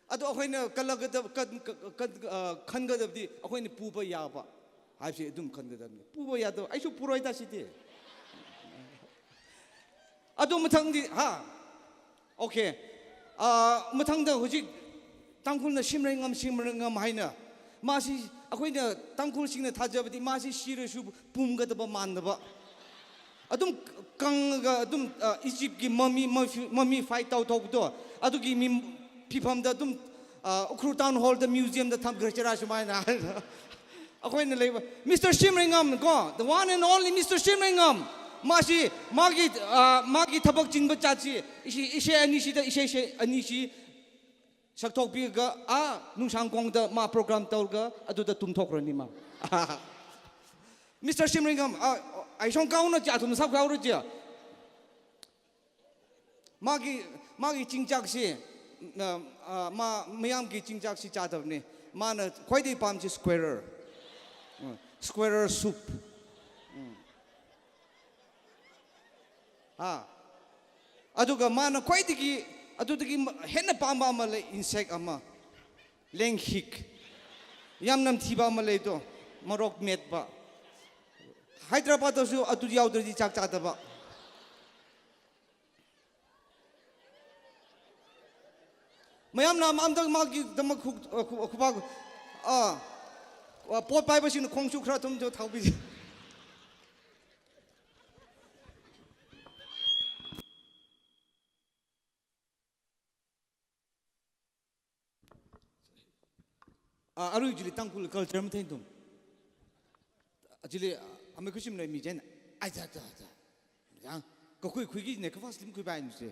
ꯑꯗꯣ ꯑꯩꯈꯣꯏꯅ ꯀꯜꯂꯒꯗꯕ-, ꯀꯟ-, ꯀ-, ꯀꯟ-, ꯑ, ꯈꯟꯒꯗꯕꯗꯤ ꯑꯩꯈꯣꯏꯅ ꯄꯨꯕ ꯌꯥꯕ ꯍꯥꯏꯕꯁꯤ ꯑꯗꯨꯝ ꯈꯟꯒꯗꯕꯅꯤ꯫ ꯄꯨꯕ ꯌꯥꯗꯕ, ꯑꯩꯁꯨ ꯄꯨꯔꯣꯏꯗ ꯁꯤꯗꯤ꯫ ꯑꯗꯨ ꯃꯊꯪꯗꯤ, ꯍꯥ? Okay꯫ ꯑꯥ, ꯃꯊꯪꯗ ꯍꯧꯖꯤꯛ ꯇꯥꯡꯈꯨꯜꯅ ꯁꯤꯃꯔꯩꯉꯝ, ꯁꯤꯃꯔꯩꯉꯝ ꯍꯥꯏꯅ ꯃꯥꯁꯤ ꯑꯩꯈꯣꯏꯅ ꯇꯥꯡꯈꯨꯜꯁꯤꯡꯅ ꯊꯥꯖꯕꯗꯤ ꯃꯥꯁꯤ ꯁꯤꯔꯁꯨ ꯄꯨꯝꯒꯗꯕ ꯃꯥꯟꯗꯕ꯫ ꯑꯗꯨꯝ ꯀꯪꯉꯒ ꯑꯗꯨꯝ, ꯑꯥ, ꯏꯖꯤꯞꯀꯤ ꯃꯃꯤ, ꯃꯃꯤ, ꯃꯃꯤ ꯐꯥꯏꯠ ꯇꯧ ꯇꯧꯕꯗꯣ, ꯑꯗꯨꯒꯤ ꯃꯤ-, ꯐꯤꯐꯝꯗ ꯑꯗꯨꯝ, ꯑꯥ, ꯎꯈ꯭ꯔꯨꯜ ꯇꯥꯎꯟ ꯍꯣꯜꯗ ꯃ꯭ꯌꯨꯖꯤꯌꯝꯗ ꯊꯝꯈ꯭ꯔꯁꯤꯔꯥ ꯁꯨꯃꯥꯏꯅ꯫ ꯑꯩꯈꯣꯏꯅ ꯂꯩꯕ Mister ꯁꯤꯃꯔꯩꯉꯝ ꯀꯣ, the one and only Mister ꯁꯤꯃꯔꯩꯉꯝ꯫ ꯃꯥꯁꯤ, ꯃꯥꯒꯤ, ꯑꯥ, ꯃꯥꯒꯤ ꯊꯕꯛ ꯆꯤꯟꯕ ꯖꯥꯠꯁꯤ, ꯏꯁꯩ, ꯏꯁꯩ ꯑꯅꯤꯁꯤꯗ, ꯏꯁꯩ, ꯏꯁꯩ ꯑꯅꯤꯁꯤ ꯁꯛꯊꯣꯛꯄꯤꯔꯒ, ꯑꯥ, ꯅꯨꯡꯁꯥꯡꯈꯣꯡꯗ ꯃꯥ program ꯇꯧꯔꯒ ꯑꯗꯨꯗ ꯇꯨꯝꯊꯣꯛꯈ꯭ꯔꯅꯤ ꯃꯥ꯫ Mister ꯁꯤꯃꯔꯩꯉꯝ, ꯑꯥ, ꯑꯩ ꯁꯣꯝ ꯀꯥꯎꯅ ꯆꯥ ꯊꯨꯝ ꯁꯛ ꯀꯥꯎꯔꯨ ꯆꯦ꯫ ꯃꯥꯒꯤ, ꯃꯥꯒꯤ ꯆꯤꯟꯖꯥꯛꯁꯤ, ꯑ, ꯑ, ꯃꯥ ꯃꯌꯥꯝꯒꯤ ꯆꯤꯟꯖꯥꯛꯁꯤ ꯆꯥꯗꯕꯅꯤ꯫ ꯃꯥꯅ ꯈ꯭ꯋꯥꯏꯗꯒꯤ ꯄꯥꯝꯕꯁꯤ squarer꯫ ꯎꯝ, squarer soup꯫ ꯎꯝ꯫ ꯍꯥ? ꯑꯗꯨꯒ ꯃꯥꯅ ꯈ꯭ꯋꯥꯏꯗꯒꯤ, ꯑꯗꯨꯗꯒꯤ ꯃ-, ꯍꯦꯟꯅ ꯄꯥꯝꯕ ꯑꯃ ꯂꯩ, insect ꯑꯃ꯫ ꯂꯦꯡꯍꯤꯛ꯫ ꯌꯥꯝ ꯅꯝꯊꯤꯕ ꯑꯃ ꯂꯩꯗꯣ, ꯃꯔꯣꯛ ꯃꯦꯠꯄ꯫ ꯍꯥꯏꯗ꯭ꯔꯕꯥꯗꯇꯁꯨ ꯑꯗꯨ ꯌꯥꯎꯗ꯭ꯔꯗꯤ ꯆꯥꯛ ꯆꯥꯗꯕ꯫ ꯃꯌꯥꯝꯅ ꯑꯝ-, ꯑꯝꯇꯪ ꯃꯥꯒꯤꯗꯃꯛ ꯈꯨ-, ꯑ, ꯈꯨ-, ꯈꯨꯕꯥꯛ, ꯑ, ꯑ, ꯄꯣꯠ ꯄꯥꯏꯕꯁꯤꯡꯅ ꯈꯣꯡꯁꯨ ꯈꯔ ꯑꯗꯨꯝ ꯊꯥꯎꯕꯤꯁꯤ꯫ ꯑ, ꯑꯔꯨ ꯖꯤꯂꯤ ꯇꯥꯡꯈꯨꯜ culture ꯃꯊꯦꯟ ꯇꯨꯝ꯫ ꯖꯤꯂꯤ, ꯑ, ꯑꯃ ꯈꯨꯁꯤꯝ ꯂꯩ ꯃꯤ ꯖꯦꯟ꯫ ꯑꯥꯏ, ꯖꯥ, ꯖꯥ, ꯖꯥ꯫ ꯌꯥ, ꯀꯈꯨꯏ ꯈꯨꯏꯒꯤ ꯅꯦ ꯀꯐꯥ ꯁ꯭ꯂꯤꯝ ꯈꯨꯏ ꯕꯥꯏ ꯅꯨꯁꯦ꯫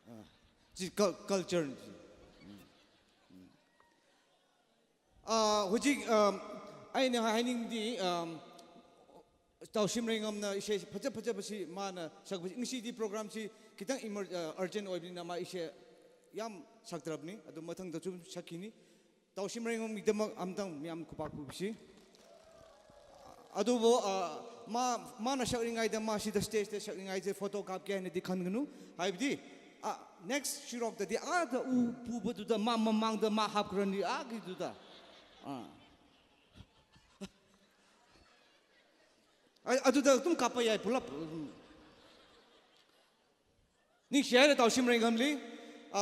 ꯑ, ꯖꯤ ꯀꯜ-, culture ꯅꯤ ꯖꯤ꯫ ꯎꯝ, ꯎꯝ꯫ ꯑ, ꯍꯧꯖꯤꯛ, ꯑ, ꯑꯩꯅ ꯍꯥꯏꯅꯤꯡꯕꯗꯤ, ꯑ, ꯇꯥꯎꯁꯤꯝ ꯔꯦꯡꯉꯝꯅ ꯏꯁꯩ ꯐꯖ ꯐꯖꯕꯁꯤ ꯃꯥꯅ ꯁꯛꯄꯁꯤ, ꯉꯁꯤꯗꯤ programꯁꯤ ꯈꯤꯇꯪ emer-, ꯑ, urgent ꯑꯣꯏꯕꯅꯤꯅ ꯃꯥ ꯏꯁꯩ ꯌꯥꯝ ꯁꯛꯇ꯭ꯔꯕꯅꯤ, ꯑꯗꯨ ꯃꯊꯪꯗꯁꯨ ꯁꯛꯈꯤꯅꯤ꯫ ꯇꯥꯎꯁꯤꯝ ꯔꯦꯡꯉꯝꯒꯤꯗꯃꯛ ꯑꯝꯇꯪ ꯃꯌꯥꯝ ꯈꯨꯄꯥꯛ ꯈꯨꯕꯤꯁꯤ꯫ ꯑꯗꯨꯕꯨ, ꯑ, ꯃꯥ, ꯃꯥꯅ ꯁꯛꯂꯤꯉꯩꯗ, ꯃꯥ ꯁꯤꯗ stageꯇ ꯁꯛꯂꯤꯉꯩꯗ photo ꯀꯥꯞꯀꯦ ꯍꯥꯏꯅꯗꯤ ꯈꯟꯒꯅꯨ꯫ ꯍꯥꯏꯕꯗꯤ, ꯑ, next ꯁꯤꯔꯣꯛꯇꯗꯤ ꯑꯥꯗ ꯎ ꯄꯨꯕꯗꯨꯗ ꯃꯥ ꯃꯃꯥꯡꯗ ꯃꯥ ꯍꯥꯞꯈ꯭ꯔꯅꯤ, ꯑꯥꯒꯤꯗꯨꯗ꯫ ꯑꯥ꯫ ꯑ-, ꯑꯗꯨꯗ ꯑꯗꯨꯝ ꯀꯥꯞꯄ ꯌꯥꯏ ꯄꯨꯂꯞ꯫ ꯎꯝ꯫ ꯅꯤꯡꯁꯤ ꯍꯥꯏꯅ ꯇꯥꯎꯁꯤꯝ ꯔꯦꯡꯒꯝꯂꯤ꯫ ꯑ,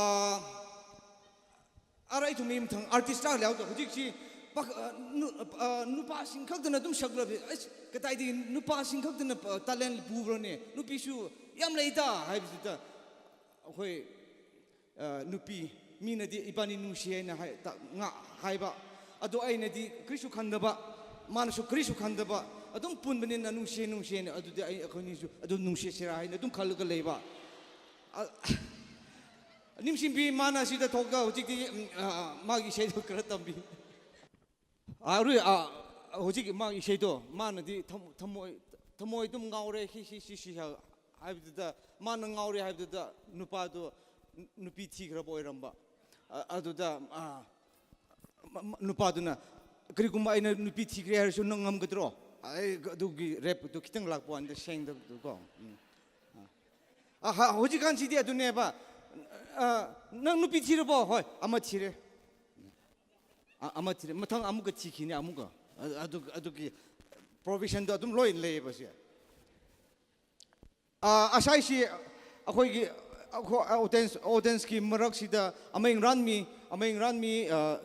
ꯑꯔꯥꯏ ꯊꯨꯝꯃꯤ ꯃꯊꯪ artist ꯂꯥꯎꯗ ꯍꯧꯖꯤꯛꯁꯤ ꯄꯥꯈ-, ꯑ, ꯅꯨ-, ꯑ, ꯅꯨꯄꯥꯁꯤꯡ ꯈꯛꯇꯅ ꯑꯗꯨꯝ ꯁꯛꯂꯕꯤ꯫ ꯑꯁ, ꯀꯗꯥꯏꯗꯒꯤ ꯅꯨꯄꯥꯁꯤꯡ ꯈꯛꯇꯅ ꯄ-, talent ꯄꯨꯕ꯭ꯔꯣꯅꯦ? ꯅꯨꯄꯤꯁꯨ ꯌꯥꯝ ꯂꯩꯗ ꯍꯥꯏꯕꯁꯤꯗ ꯑꯩꯈꯣꯏ ꯑ, ꯅꯨꯄꯤ, ꯃꯤꯅꯗꯤ ꯏꯕꯥꯅꯤ ꯅꯨꯡꯁꯤ ꯍꯥꯏꯅ ꯍꯥꯏ-, ꯇ-, ꯉꯥ-, ꯍꯥꯏꯕ꯫ ꯑꯗꯣ ꯑꯩꯅꯗꯤ ꯀꯔꯤꯁꯨ ꯈꯟꯗꯕ, ꯃꯥꯅꯁꯨ ꯀꯔꯤꯁꯨ ꯈꯟꯗꯕ, ꯑꯗꯨꯝ ꯄꯨꯟꯕꯅꯤꯅ ꯅꯨꯡꯁꯤ, ꯅꯨꯡꯁꯤ ꯍꯥꯏꯅ꯫ ꯑꯗꯨꯗꯤ ꯑꯩ, ꯑꯩꯈꯣꯏꯅꯤꯁꯨ ꯑꯗꯨꯝ ꯅꯨꯡꯁꯤꯁꯤꯔꯥ ꯍꯥꯏꯅ ꯑꯗꯨꯝ ꯈꯜꯂꯒ ꯂꯩꯕ꯫ ꯑ, ꯅꯤꯡꯁꯤꯡꯕꯤ, ꯃꯥꯅ ꯁꯤꯗ ꯊꯣꯛꯂꯒ ꯍꯧꯖꯤꯛꯇꯤ, ꯎꯝ, ꯑ, ꯃꯥꯒꯤ ꯏꯁꯩꯗꯣ ꯈꯔ ꯇꯝꯕꯤ꯫ ꯑ, ꯑꯔꯨꯏ-, ꯑ, ꯍꯧꯖꯤꯛ ꯃꯥꯒꯤ ꯏꯁꯩꯗꯣ, ꯃꯥꯅꯗꯤ ꯊꯝ-, ꯊꯃꯣꯏ, ꯊꯃꯣꯏ ꯑꯗꯨꯝ ꯉꯥꯎꯔꯦ, ꯁꯤ, ꯁꯤ, ꯁꯤ, ꯁꯤ ꯍꯥꯏ-, ꯍꯥꯏꯕꯗꯨꯗ, ꯃꯥꯅ ꯉꯥꯎꯔꯦ ꯍꯥꯏꯕꯗꯨꯗ, ꯅꯨꯄꯥꯗꯣ, ꯅꯨ-, ꯅꯨꯄꯤ ꯊꯤꯈ꯭ꯔꯕ ꯑꯣꯏꯔꯝꯕ꯫ ꯑ-, ꯑꯗꯨꯗ, ꯑ, ꯃ-, ꯃ-, ꯅꯨꯄꯥꯗꯨꯅ, "ꯀꯔꯤꯒꯨꯝꯕ ꯑꯩꯅ ꯅꯨꯄꯤ ꯊꯤꯈ꯭ꯔꯦ ꯍꯥꯏꯔꯁꯨ ꯅꯪ ꯉꯝꯒꯗ꯭ꯔꯣ?" ꯑꯩ ꯑꯗꯨꯒꯤ rapꯇꯨ ꯈꯤꯇꯪ ꯂꯥꯛꯄ ꯋꯥꯅꯤꯗ, ꯁꯦꯡꯗꯕꯗꯨꯀꯣ꯫ ꯎꯝ꯫ ꯑ, ꯍ-, ꯍꯧꯖꯤꯛꯀꯥꯟꯁꯤꯗꯤ ꯑꯗꯨꯅꯦꯕ꯫ ꯑ, "ꯅꯪ ꯅꯨꯄꯤ ꯊꯤꯔꯕꯣ?" "ꯍꯣꯏ, ꯑꯃ ꯊꯤꯔꯦ꯫ ꯑ-, ꯑꯃ ꯊꯤꯔꯦ꯫ ꯃꯊꯪ ꯑꯃꯨꯛꯀ ꯊꯤꯈꯤꯅꯤ, ꯑꯃꯨꯛꯀ꯫" ꯑ-, ꯑꯗꯨ, ꯑꯗꯨꯒꯤ provisionꯗꯣ ꯑꯗꯨꯝ ꯂꯣꯏ ꯂꯩꯌꯦꯕ ꯁꯤ꯫ ꯑ, ꯑꯁꯥꯏꯁꯤ ꯑꯩꯈꯣꯏꯒꯤ, ꯑꯩꯈꯣꯏ ꯑꯣꯗꯤꯌꯦꯟꯁ ꯑꯣꯗꯤꯌꯦꯟꯁꯀꯤ ꯃꯔꯛꯁꯤꯗ ꯑꯃꯦꯡ ꯔꯥꯟꯃꯤ ꯑꯃꯦꯡ ꯔꯥꯟꯃꯤ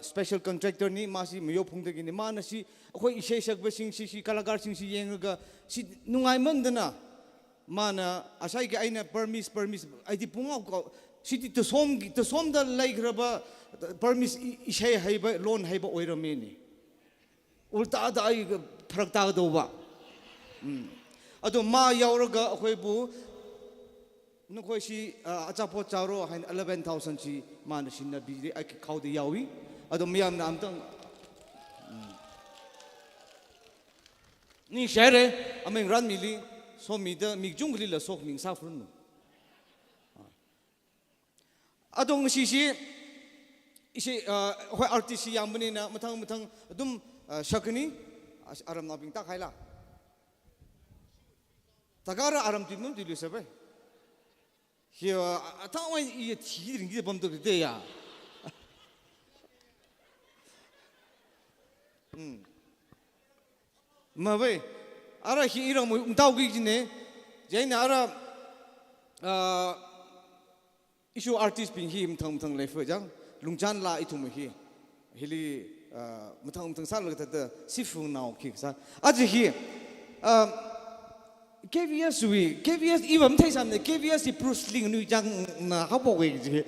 ꯁ꯭ꯄꯦꯁꯦꯜ ꯀꯟꯇ꯭ꯔꯦꯛꯇꯔꯅꯤ꯫ ꯃꯥꯁꯤ ꯃꯌꯣꯛꯐꯨꯡꯗꯒꯤꯅꯤ꯫ ꯃꯥꯅ ꯁꯤ ꯑꯩꯈꯣꯏ ꯏꯁꯩ ꯁꯛꯄꯁꯤꯡꯁꯤ ꯁꯤ ꯀꯂꯥꯀꯥꯔꯁꯤꯡꯁꯤ ꯌꯦꯡꯂꯒ ꯁꯤ ꯅꯨꯡꯉꯥꯏꯃꯟꯗꯅ ꯃꯥꯅ ꯉꯁꯥꯏꯒꯤ ꯑꯩꯅ ꯄꯔꯃꯤꯁ ꯄꯔꯃꯤꯁ ꯑꯩꯗꯤ ꯄꯨꯡꯉꯥꯎ ꯀꯥꯎ ꯁꯤꯗꯤ ꯇꯁꯣꯝꯒꯤ ꯇꯁꯣꯝꯗ ꯂꯩꯈ꯭ꯔꯕ ꯄꯔꯃꯤꯁ ꯏꯁꯩ ꯍꯩꯕ ꯂꯣꯟ ꯍꯩꯕ ꯑꯣꯏꯔꯝꯃꯦꯅꯦ꯫ ꯎꯜꯇꯥꯗ ꯑꯩ ꯐꯔꯛ ꯇꯥꯒꯗꯧꯕ꯫ ꯎꯝ꯫ ꯑꯗꯣ ꯃꯥ ꯌꯥꯎꯔꯒ ꯑꯩꯈꯣꯏꯕꯨ ꯅꯈꯣꯏꯁꯤ ꯑꯆꯥꯄꯣꯠ ꯆꯥꯔꯣ ꯍꯥꯏꯅ ꯑꯦꯂꯚꯦꯟ ꯊꯥꯎꯖꯟꯁꯤ ꯃꯥꯅ ꯁꯤꯟꯅꯕꯤꯔꯦ꯫ ꯑꯩ ꯈꯥꯎꯗ ꯌꯥꯎꯏ꯫ ꯑꯗꯣ ꯃꯤꯌꯥꯝꯅ ꯑꯝꯇꯪ ꯎꯝ꯫ ꯅꯤ ꯁꯥꯏꯔꯦ ꯑꯃꯦꯡ ꯔꯥꯟ ꯃꯤꯂꯤ ꯁꯣ ꯃꯤꯗ ꯃꯤꯛ ꯖꯨꯡ ꯈꯂꯤꯂ ꯁꯣꯛ ꯃꯤꯡ ꯁꯥ ꯐꯨꯔꯅꯨ꯫ ꯑꯗꯣ ꯉꯁꯤꯁꯤ ꯏꯁꯩ ꯑꯩꯈꯣꯏ ꯑꯥꯔꯇꯤꯁꯁꯤ ꯌꯥꯝꯕꯅꯤꯅ ꯃꯊꯪ ꯃꯊꯪ ꯑꯗꯨꯝ ꯁꯛꯀꯅꯤ꯫ ꯑꯁ ꯑꯔꯝ ꯅꯥꯄꯤꯡ ꯇꯥꯛ ꯍꯥꯏꯂꯥ ꯇꯒꯥꯔ ꯑꯔꯝ ꯇꯤꯟ ꯑꯗꯨꯝ ꯇꯤꯜꯂꯨꯁꯦ ꯚꯥꯏ꯫ ꯍꯤ ꯑꯊꯥꯡ ꯋꯥꯏ ꯏ ꯊꯤꯗ꯭ꯔꯤꯡꯒꯤꯗ ꯕꯝ ꯇꯧꯗꯦ ꯌꯥ꯫ ꯎꯝ꯫ ꯃꯕꯩ ꯑꯔ ꯍꯤ ꯏꯔꯪ ꯃꯣꯏ ꯎꯝꯇꯥꯎꯒꯤꯖꯤꯅꯦ꯫ ꯖꯩꯅ ꯑꯔ ꯏꯁꯨ ꯑꯥꯔꯇꯤꯁ ꯄꯤꯡ ꯍꯤ ꯃꯊꯪ ꯃꯊꯪ ꯂꯩꯐ ꯖꯥꯡ ꯂꯨꯡꯆꯥꯟ ꯂꯥ ꯏꯊꯨꯝ ꯍꯤ ꯍꯤꯂꯤ ꯃꯊꯪ ꯃꯊꯪ ꯁꯥꯠꯂꯒ ꯊꯛꯇ ꯁꯤꯐꯨ ꯅꯥꯎ ꯈꯤ ꯁꯥ ꯑꯖꯤ ꯍꯤ ꯀꯦ ꯕꯤ ꯑꯦꯁ ꯁꯨꯏ ꯀꯦ ꯕꯤ ꯑꯦꯁ ꯏꯕ ꯑꯃ ꯊꯩ ꯁꯥꯝꯅ ꯀꯦ ꯕꯤ ꯑꯦꯁ ꯁꯤ ꯄ꯭ꯔꯨꯁ ꯂꯤꯡ ꯅꯨꯏ ꯖꯥꯡꯅ ꯍꯥꯞꯄꯣꯛ ꯋꯦꯒꯤꯁꯤ꯫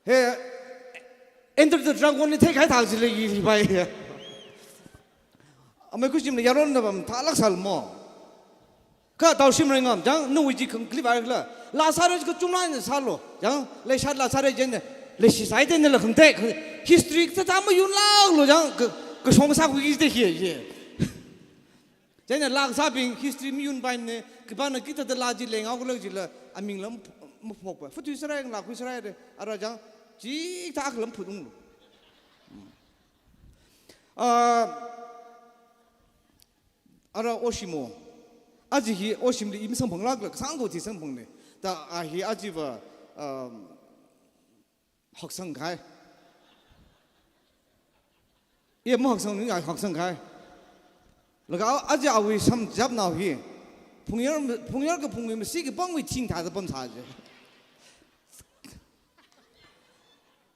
ꯍꯦ ꯑꯦꯟꯇꯔ ꯗ ꯗ꯭ꯔꯥꯒꯣꯟꯅꯤ ꯊꯦꯛ ꯍꯥꯏ ꯊꯥꯛꯁꯤ ꯂꯩꯒꯤ ꯚꯥꯏ꯫ ꯑꯃꯩ ꯈꯨꯁꯤꯝꯅ ꯌꯥꯔꯣꯟꯅꯕ ꯑꯃ ꯊꯥꯂꯛ ꯁꯥꯜꯃꯣ꯫ ꯀ ꯇꯧꯁꯤꯝ ꯔꯦꯡꯉꯝ ꯖꯥꯡ ꯅꯨ ꯋꯤꯖꯤ ꯈꯪ ꯀ꯭ꯂꯤꯞ ꯍꯥꯏꯔꯒ ꯂꯥ ꯁꯥꯔꯣꯏ ꯀ ꯆꯨꯝꯂꯥꯏꯅ ꯁꯥꯜꯂꯣ ꯖꯥꯡ ꯂꯩꯁꯥꯠ ꯂꯥ ꯁꯥꯔꯣꯏ ꯖꯦꯟꯅ ꯂꯩꯁꯤ ꯁꯥꯏꯗꯦꯟꯅ ꯂ ꯈꯪꯇꯦ ꯍꯤꯁꯇ꯭ꯔꯤ ꯀ ꯆꯥꯝꯕ ꯌꯨꯟ ꯂꯥꯛꯂꯣ ꯖꯥꯡ ꯀ ꯁꯣꯡ ꯁꯥ ꯈꯨꯏꯒꯤꯁꯤꯗ ꯍꯤꯌꯦ ꯍꯤꯌꯦ꯫ ꯆꯩꯅ ꯂꯥꯛ ꯁꯥꯕꯤꯡ ꯍꯤꯁꯇ꯭ꯔꯤ ꯃꯤꯌꯨꯟ ꯄꯥꯏꯝꯅꯦ ꯀꯤꯕꯥꯅ ꯀꯤꯇꯗ ꯂꯥꯖꯤ ꯂꯦꯡ ꯉꯥꯎꯒ ꯂꯧꯖꯤꯜꯂ ꯑꯃꯤꯡ ꯂꯝ ꯃꯐꯣꯛꯄ ꯐꯨꯇꯨ ꯁꯔꯥꯏ ꯂꯥꯛꯈꯨ ꯁꯔꯥꯏꯔꯦ ꯑꯔꯥꯖꯥꯡ ꯆꯤ ꯊꯥꯛ ꯂꯝ ꯐꯨꯗꯨꯡꯂꯨ꯫ ꯑꯔꯥ ꯑꯣꯁꯤꯃꯣ ꯑꯖꯤ ꯍꯤ ꯑꯣꯁꯤꯝꯗꯤ ꯏꯝ ꯁꯪ ꯐꯪ ꯂꯥꯛꯂ ꯁꯥꯡꯒꯣ ꯊꯤ ꯁꯪ ꯐꯪꯅꯦ꯫ ꯇ ꯑꯍꯤ ꯑꯖꯤꯕ ꯍꯛꯁꯪ ꯈꯥꯏ꯫ ꯑꯦ ꯑꯃꯨꯛ ꯍꯛꯁꯪ ꯅꯨꯡ ꯍꯛꯁꯪ ꯈꯥꯏ꯫ ꯂꯒꯥ ꯑꯖꯤ ꯑꯋꯤ ꯁꯝ ꯖꯥꯞ ꯅꯥꯎ ꯍꯤ꯫ ꯐꯨꯡꯌꯔ ꯐꯨꯡꯌꯔꯒ ꯐꯨꯡꯌꯔ ꯃꯁꯤꯒꯤ ꯄꯪꯉꯣꯏ ꯊꯤꯡ ꯊꯥꯗ ꯄꯝ ꯁꯥꯁꯦ꯫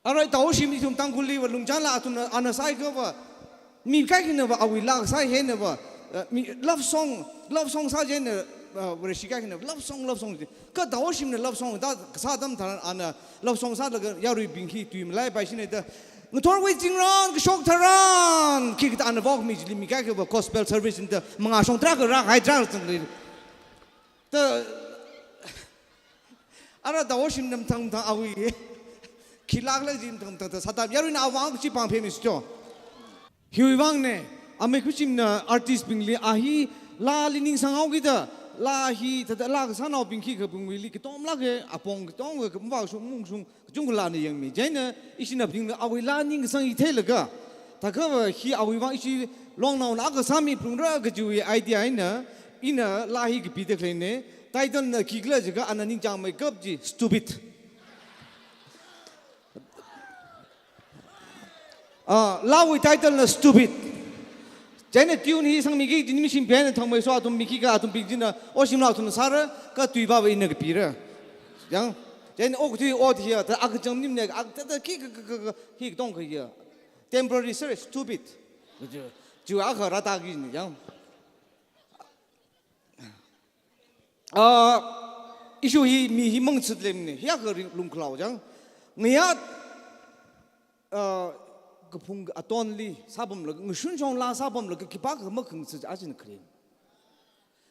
ꯑꯔꯣꯏ ꯇꯧꯁꯤꯡ ꯏꯊꯨꯝ ꯇꯥꯡꯈꯨꯜꯂꯤꯕ ꯂꯨꯡꯆꯥꯟ ꯂꯥꯛꯇꯨꯅ ꯑꯅ ꯁꯥꯏꯈꯕ ꯃꯤ ꯀꯥꯏꯈꯤꯅꯕ ꯑꯋꯤ ꯂꯥꯛ ꯁꯥꯏ ꯍꯦꯟꯅꯕ ꯃꯤ ꯂꯞ ꯁꯣꯡ ꯂꯞ ꯁꯣꯡ ꯁꯥꯖꯦꯟꯅ ꯔꯦꯁꯤ ꯀꯥꯏꯈꯤꯅꯕ ꯂꯞ ꯁꯣꯡ ꯂꯞ ꯁꯣꯡꯁꯤ ꯀ ꯇꯧꯁꯤꯡꯅ ꯂꯞ ꯁꯣꯡ ꯁꯥ ꯇꯝ ꯊꯥꯔ ꯑꯅ ꯂꯞ ꯁꯣꯡ ꯁꯥꯠꯂꯒ ꯌꯥꯔꯨꯏ ꯕꯤꯡꯈꯤ ꯇꯨꯏ ꯂꯥꯏ ꯄꯥꯏꯁꯤꯅꯩꯗ ꯉꯊꯣꯔ ꯋꯦ ꯆꯤꯡꯔꯥꯟ ꯀꯁꯣꯛ ꯊꯔꯥꯟ ꯈꯤ ꯀ ꯇꯥꯟꯅ ꯕꯥꯎ ꯃꯤꯁꯤꯂꯤ ꯃꯤ ꯀꯥꯏꯈꯕ ꯀꯣꯁꯄꯦꯜ ꯁꯔꯚꯤꯁ ꯏꯟꯇ ꯃꯉꯥ ꯁꯣꯡ ꯇꯔꯥ ꯈ ꯔꯥ ꯍꯥꯏ ꯇꯔꯥ ꯆꯪꯂꯤ ꯇ ꯑꯔ ꯗꯥꯋꯣ ꯁꯤꯝ ꯅꯝ ꯊꯪ ꯊꯪ ꯑꯋꯤ ꯈꯤꯂꯥꯛ ꯂꯩ ꯖꯤꯝ ꯊꯪ ꯊꯪ ꯊꯪ ꯁꯥꯇꯥꯝ ꯌꯥꯔꯨꯏꯅ ꯑꯋꯥꯡ ꯆꯤ ꯄꯥꯡ ꯐꯦꯃꯤꯁ ꯆꯣ ꯍꯤꯎꯏ ꯋꯥꯡꯅꯦ ꯑꯃꯩ ꯈꯨꯆꯤꯝꯅ ꯑꯥꯔꯇꯤꯁ ꯕꯤꯡꯂꯤ ꯑꯍꯤ ꯂꯥ ꯂꯤꯅꯤꯡ ꯁꯪꯍꯥꯎꯒꯤꯗ ꯂꯥ ꯍꯤ ꯊꯗ ꯂꯥ ꯁꯥꯅꯥꯎ ꯕꯤꯡꯈꯤ ꯈ ꯕꯤꯡꯋꯤꯂꯤ ꯀꯤꯇꯣꯝ ꯂꯥꯛꯒꯦ ꯑꯄꯣꯡ ꯀꯤꯇꯣꯝ ꯒ ꯃꯨꯕꯥꯛ ꯁꯨꯝ ꯃꯨꯡ ꯁꯨꯝ ꯀꯆꯨꯝ ꯈꯨꯂꯥꯅ ꯌꯦꯡꯃꯤ ꯖꯩꯅ ꯏꯁꯤꯅ ꯕꯤꯡꯅ ꯑꯋꯤ ꯂꯥ ꯅꯤꯡ ꯁꯪ ꯏꯊꯩꯂꯒ ꯊꯥꯈꯕ ꯍꯤ ꯑꯋꯤ ꯋꯥꯡ ꯏꯁꯤ ꯂꯣꯡ ꯅꯥꯎꯅ ꯑꯒ ꯁꯥꯃꯤ ꯄꯨꯡꯔ ꯒ ꯖꯤꯎꯏ ꯑꯥꯏꯗꯤꯌꯥ ꯑꯩꯅ ꯏꯅ ꯂꯥ ꯍꯤ ꯀ ꯄꯤꯗ ꯈ꯭ꯔꯦꯅꯦ ꯇꯥꯏꯇꯜꯅ ꯀꯤꯒꯂꯖꯒ ꯑꯅ ꯅꯤꯡꯆꯥꯡ ꯃꯩ ꯀꯞꯖꯤ ꯁ꯭ꯇꯨꯕꯤꯠ ꯂꯥꯎꯒꯤ ꯇꯥꯏꯇꯜꯅ ꯁ꯭ꯇꯨꯕꯤꯠ ꯆꯩꯅ ꯇ꯭ꯌꯨꯟ ꯍꯤ ꯁꯪ ꯃꯤꯒꯤ ꯖꯤꯅꯤꯃꯤꯁꯤꯡ ꯕꯦꯟꯅ ꯊꯪꯕꯩꯁꯨ ꯑꯗꯨꯝ ꯃꯤꯒꯤꯒ ꯑꯗꯨꯝ ꯄꯤꯛꯖꯤꯅ ꯑꯣ ꯁꯤꯝꯂꯥꯎ ꯊꯨꯅ ꯁꯥꯔ ꯀ ꯇꯨꯏꯕꯥꯕ ꯏꯟꯅꯒ ꯄꯤꯔ ꯌꯥꯡ ꯆꯩꯅ ꯑꯣꯛ ꯊꯨꯏ ꯑꯣ ꯊꯤ ꯇ ꯑꯒ ꯆꯪ ꯅꯤꯝꯅꯦ ꯑꯒ ꯇ ꯀꯤ ꯀ ꯀ ꯀ ꯀ ꯍꯤ ꯇꯣꯡ ꯈ ꯌ temporary sir stupid ꯆꯨ ꯑꯒ ꯔꯥ ꯇꯥꯒꯤꯅꯤ ꯌꯥꯡ ꯏꯁꯨ ꯍꯤ ꯃꯤ ꯍꯤ ꯃꯪ ꯁꯨꯠ ꯂꯦꯝꯅꯦ ꯍꯤꯌꯥ ꯈ ꯂꯨꯝ ꯈꯂꯥꯎ ꯖꯥꯡ ꯉꯌꯥ ꯀꯐꯨꯡ ꯑꯇꯣꯟꯂꯤ ꯁꯥꯕꯝꯂꯒ ꯉꯁꯨꯟ ꯁꯣꯡ ꯂꯥ ꯁꯥꯕꯝꯂꯒ ꯈꯤꯄꯥ ꯈ ꯃꯈꯪ ꯁꯨ ꯑꯁꯤꯅ ꯈ꯭ꯔꯦ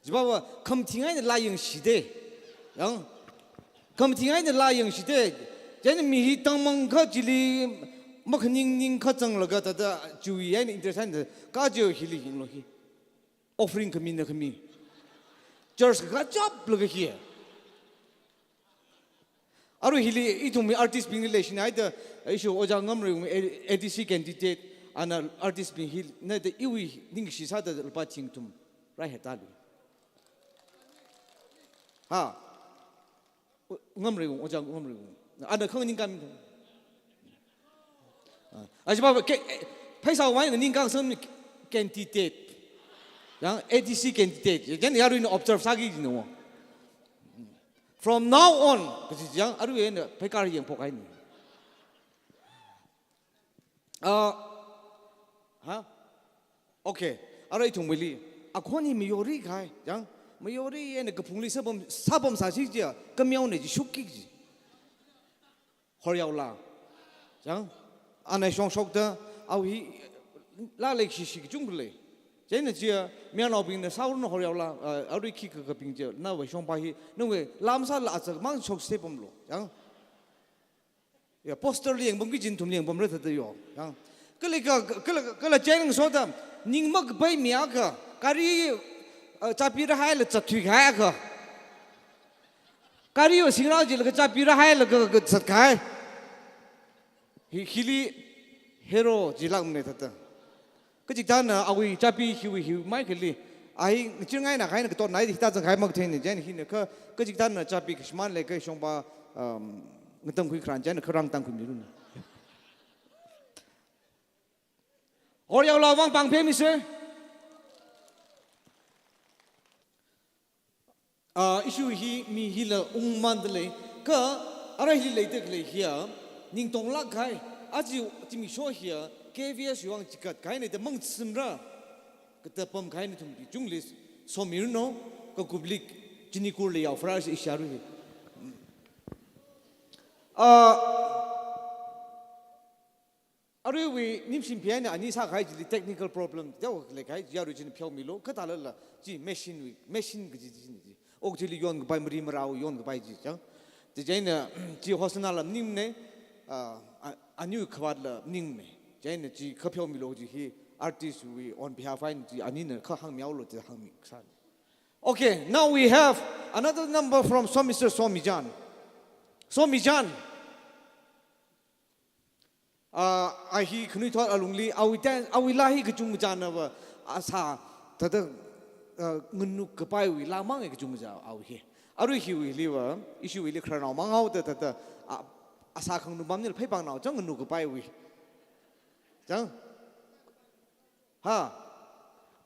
ꯖꯤꯕꯥꯕ ꯈꯝ ꯊꯤꯉꯥꯏꯅ ꯂꯥ ꯌꯦꯡꯁꯤꯗꯦ ꯌꯥꯡ ꯈꯝ ꯊꯤꯉꯥꯏꯅ ꯂꯥ ꯌꯦꯡꯁꯤꯗꯦ ꯖꯩꯅ ꯃꯤ ꯍꯤ ꯇꯪꯃꯪ ꯈ ꯆꯤꯂꯤ ꯃꯈ ꯅꯤꯡ ꯅꯤꯡ ꯈ ꯆꯪꯂꯒ ꯇꯗ ꯆꯨꯏ ꯍꯥꯏꯅ ꯏꯟꯇꯔꯦꯁ ꯍꯥꯏꯅ ꯀꯥ ꯖꯤꯑꯣ ꯍꯤꯂꯤ ꯍꯤꯡꯂꯣ ꯍꯤ ꯑꯣꯐꯔꯤꯡ ꯈꯃꯤꯟꯅ ꯈꯃꯤ ꯆꯔꯆ ꯈꯔ ꯆꯞꯂꯒ ꯍꯤ ꯑꯔꯨ ꯍꯤꯂꯤ ꯏꯊꯨꯝ ꯑꯥꯔꯇꯤꯁ ꯕꯤꯡ ꯂꯩꯁꯤꯅ ꯍꯥꯏꯗ ꯑꯩꯁꯨ ꯑꯣꯖꯥ ꯉꯝꯔꯣꯏꯒꯨꯝ ꯑꯦ ꯗꯤ ꯁꯤ ꯀꯦꯟꯗꯤꯗꯦꯠ ꯑꯅ ꯑꯥꯔꯇꯤꯁ ꯕꯤꯡ ꯍꯤꯜ ꯅꯗ ꯏꯋꯤ ꯅꯤꯡꯁꯤ ꯁꯥꯗ ꯂꯨꯄꯥ ꯊꯤꯡ ꯊꯨꯝ ꯔꯥꯏ ꯍꯦ ꯇꯥꯂꯨ ꯍꯥ ꯉꯝꯔꯦꯒꯨꯝ ꯑꯣꯖꯥ ꯉꯝꯔꯦꯒꯨꯝ ꯑꯗ ꯈꯪ ꯅꯤꯡ ꯀꯥꯃꯤ ꯑꯁꯤ ꯕꯥꯕ ꯐꯩꯁꯥ ꯋꯥꯏꯅ ꯅꯤꯡ ꯀꯥꯡ ꯁꯝ ꯀꯦꯟꯇꯤ ꯇꯦꯠ ꯌꯥꯡ, ꯑꯦ ꯗꯤ ꯁꯤ candidate ꯌꯥꯡ, ꯌꯥꯔꯨꯏꯅ observe ꯁꯥꯒꯤꯁꯤꯅ꯫ From now on ꯀꯁꯤ ꯌꯥꯡ ꯑꯔꯨꯏ ꯑꯩꯅ ꯐꯩꯀꯥꯔ ꯌꯦꯡꯊꯣꯛ ꯍꯥꯏꯅꯤ꯫ ꯑ, ꯍꯥ? Okay, ꯑꯔꯩ ꯊꯣꯡꯕꯩꯂꯤ꯫ ꯑꯩꯈꯣꯏꯅꯤ ꯃꯤꯑꯣꯔꯤ ꯈꯥꯏ ꯌꯥꯡ, ꯃꯤꯑꯣꯔꯤ ꯑꯩꯅ ꯀꯐꯨꯡꯂꯤ ꯁꯥꯐꯝ ꯁꯥꯐꯝ ꯁꯥꯁꯤꯁꯦ ꯀꯃꯤꯌꯥꯎꯅꯦ ꯁꯨꯛꯀꯤꯁꯤ꯫ ꯍꯣꯔ ꯌꯥꯎꯂꯥ ꯌꯥꯡ, ꯑꯅ ꯁꯣꯡ ꯁꯣꯛꯇ ꯑꯧ ꯍꯤ ꯂꯥ ꯂꯩ ꯁꯤ ꯁꯤ ꯆꯨꯝ ꯂꯩ꯫ ꯆꯩꯅ ꯆꯤꯌ ꯃꯤꯌꯥꯅꯥꯎꯕꯤꯅ ꯁꯥꯎꯔꯅ ꯍꯣꯔ ꯌꯥꯎꯂꯥ ꯑꯔꯨꯏ ꯈꯤ ꯀ ꯀꯄꯤꯡ ꯆꯦ ꯅꯥ ꯋꯥꯏ ꯁꯣꯡ ꯄꯥ ꯍꯤ ꯅꯨꯡ ꯋꯦ ꯂꯥꯝ ꯁꯥ ꯂꯥ ꯆ ꯃꯥꯡ ꯁꯣꯛ ꯁꯦ ꯄꯝꯂꯣ ꯌꯥꯡ꯫ ꯌꯥ, poster ꯌꯦꯡꯐꯝꯒꯤ ꯖꯤꯟ ꯊꯨꯝ ꯌꯦꯡꯐꯝ ꯔ ꯊꯗ ꯌꯣ ꯌꯥꯡ꯫ ꯀꯂꯤ ꯀ ꯀꯂ ꯀꯂ ꯆꯦꯡ ꯁꯣꯗ ꯅꯤꯡꯃꯛ ꯄꯩ ꯃꯤꯌꯥ ꯀ ꯀꯔꯤ ꯆꯥꯄꯤꯔ ꯍꯥꯏꯂ ꯆꯠꯊꯨꯏ ꯍꯥꯏ ꯀ ꯀꯔꯤ ꯁꯤꯡꯔꯥꯎ ꯖꯤꯜꯂꯒ ꯆꯥꯄꯤꯔ ꯍꯥꯏꯂꯒ ꯆꯠꯈꯥꯏ꯫ ꯍꯤ ꯍꯤꯂꯤ ꯍꯦꯔꯣ ꯖꯤꯂꯥꯛꯅꯦ ꯊꯠꯇ꯫ ꯀꯖꯤꯛ ꯇꯥꯟꯅ ꯑꯋꯤ ꯆꯥꯄꯤ ꯍꯤꯋꯤ ꯍꯤꯋꯤ ꯃꯥꯏ ꯈꯤꯂꯤ꯫ ꯑꯍꯤ ꯆꯤꯡꯉꯥꯏꯅ ꯈꯥꯏꯅ ꯀꯇꯣ ꯅꯥꯏꯗꯤ ꯍꯤꯇꯥ ꯆꯪꯈꯥꯏ ꯃꯛ ꯊꯦꯡꯅꯤ ꯖꯦꯟ ꯍꯤꯅ ꯈ ꯀꯖꯤꯛ ꯇꯥꯟꯅ ꯆꯥꯄꯤ ꯀꯁꯃꯥꯟ ꯂꯩ ꯀꯩ ꯁꯣꯡꯕ ꯉꯇꯪ ꯈꯨꯏ ꯈ꯭ꯔꯥꯟ ꯖꯦꯟ ꯈꯔꯥꯡ ꯇꯪ ꯈꯨꯏ ꯃꯤꯔꯨꯅ꯫ ꯍꯣꯔ ꯌꯥꯎꯂꯥ ꯋꯥꯡ ꯄꯥꯡ ꯐꯦꯃꯤꯁꯦ꯫ ꯏꯁꯨ ꯍꯤ ꯃꯤ ꯍꯤꯂ ꯎꯪ ꯃꯥꯟꯗ ꯂꯩ꯫ ꯀ ꯑꯔꯥꯏ ꯍꯤ ꯂꯩꯇ ꯂꯩ ꯍꯤꯌ ꯅꯤꯡꯇꯣꯡ ꯂꯥꯛ ꯈꯥꯏ꯫ ꯑꯁꯤ ꯇꯤꯃꯤ ꯁꯣ ꯍꯤꯌ ꯀꯦ ꯚꯤ ꯑꯦꯁ ꯌꯨꯋꯥꯡ ꯆꯤꯀꯠ ꯈꯥꯏꯅ ꯏꯇ ꯃꯪ ꯁꯤꯝꯔ꯫ ꯀꯇ ꯄꯝ ꯈꯥꯏꯅ ꯊꯨꯝ ꯆꯨꯡꯂꯤ ꯁꯣꯃꯤꯔꯅꯣ꯫ ꯀ ꯀꯨꯕ꯭ꯂꯤꯛ ꯆꯤꯅꯤ ꯀꯨꯔ ꯂꯩ ꯌꯥꯎ ꯐ꯭ꯔꯥꯁ ꯏꯁꯥꯔꯨ ꯍꯤ꯫ ꯑꯔꯨꯏ ꯅꯤꯝꯁꯤꯝ ꯐꯤ ꯍꯥꯏꯅ ꯑꯅꯤ ꯁꯥꯈꯥꯏꯁꯤꯗꯤ technical problem ꯇꯧ ꯂꯩꯈꯥꯏ ꯌꯥꯔꯨꯏꯁꯤꯅ ꯐꯤꯌꯥꯎ ꯃꯤꯂꯣ ꯈꯇꯥꯜꯂ ꯆꯤ machine we machine ꯒꯖꯤ ꯖꯤꯅꯤ G okay jelly ꯌꯣꯟ ꯒꯕꯥꯏ ꯃꯔꯤ ꯃꯔꯥꯎ ꯌꯣꯟ ꯒꯕꯥꯏ ꯖꯤ ꯆꯪ ꯇꯤꯖꯩꯅ ꯆꯤ ꯍꯣꯁꯅꯥ ꯂꯝ ꯅꯤꯝꯅꯦ ꯑꯅꯤꯎ ꯈꯕꯥꯠ ꯂꯝ ꯅꯤꯝꯅꯦ ꯆꯩꯅ ꯆꯤ ꯈꯐꯤꯌꯥꯎ ꯃꯤꯂꯣ ꯖꯤ ꯍꯤ artist ꯋꯤ on behalf ꯍꯥꯏꯅ ꯆꯤ ꯑꯅꯤꯅ ꯈ ꯍꯪ ꯃꯤꯌꯥꯎ ꯂꯣ ꯇꯤ ꯍꯪ ꯃꯤ ꯁꯥꯅꯤ꯫ Okay, now we have another number from Somister Somijan. Somijan. ꯑ, ꯑꯍꯤ ꯈꯨꯅꯨꯏ ꯊꯣꯠ ꯑꯂꯨꯡꯂꯤ, ꯑꯋꯤ ꯇꯦꯟ, ꯑꯋꯤ ꯂꯥꯍꯤ ꯀꯆꯨꯡ ꯃꯆꯥꯅꯕ, ꯑꯁꯥ, ꯇꯗ, ꯑ, ꯉꯅꯨ ꯀꯄꯥꯏ ꯋꯤ ꯂꯥꯃꯥꯡ ꯀꯆꯨꯡ ꯃꯆꯥ ꯑꯋꯤ ꯍꯤ꯫ ꯑꯔꯨꯏ ꯍꯤ ꯋꯤ ꯂꯤꯕ, ꯏꯁꯨ ꯋꯤ ꯂꯤ ꯈꯔ ꯅꯥꯎ ꯃꯥꯡ ꯍꯥꯎ ꯇ ꯇ ꯇ, ꯑ, ꯑꯁꯥ ꯈꯪ ꯅꯨ ꯕꯥꯝꯅꯤꯜ ꯐꯩ ꯄꯥꯡ ꯅꯥꯎ ꯆꯪ ꯉꯅꯨ ꯀꯄꯥꯏ ꯋꯤ꯫ ꯆꯪ? ꯍꯥ?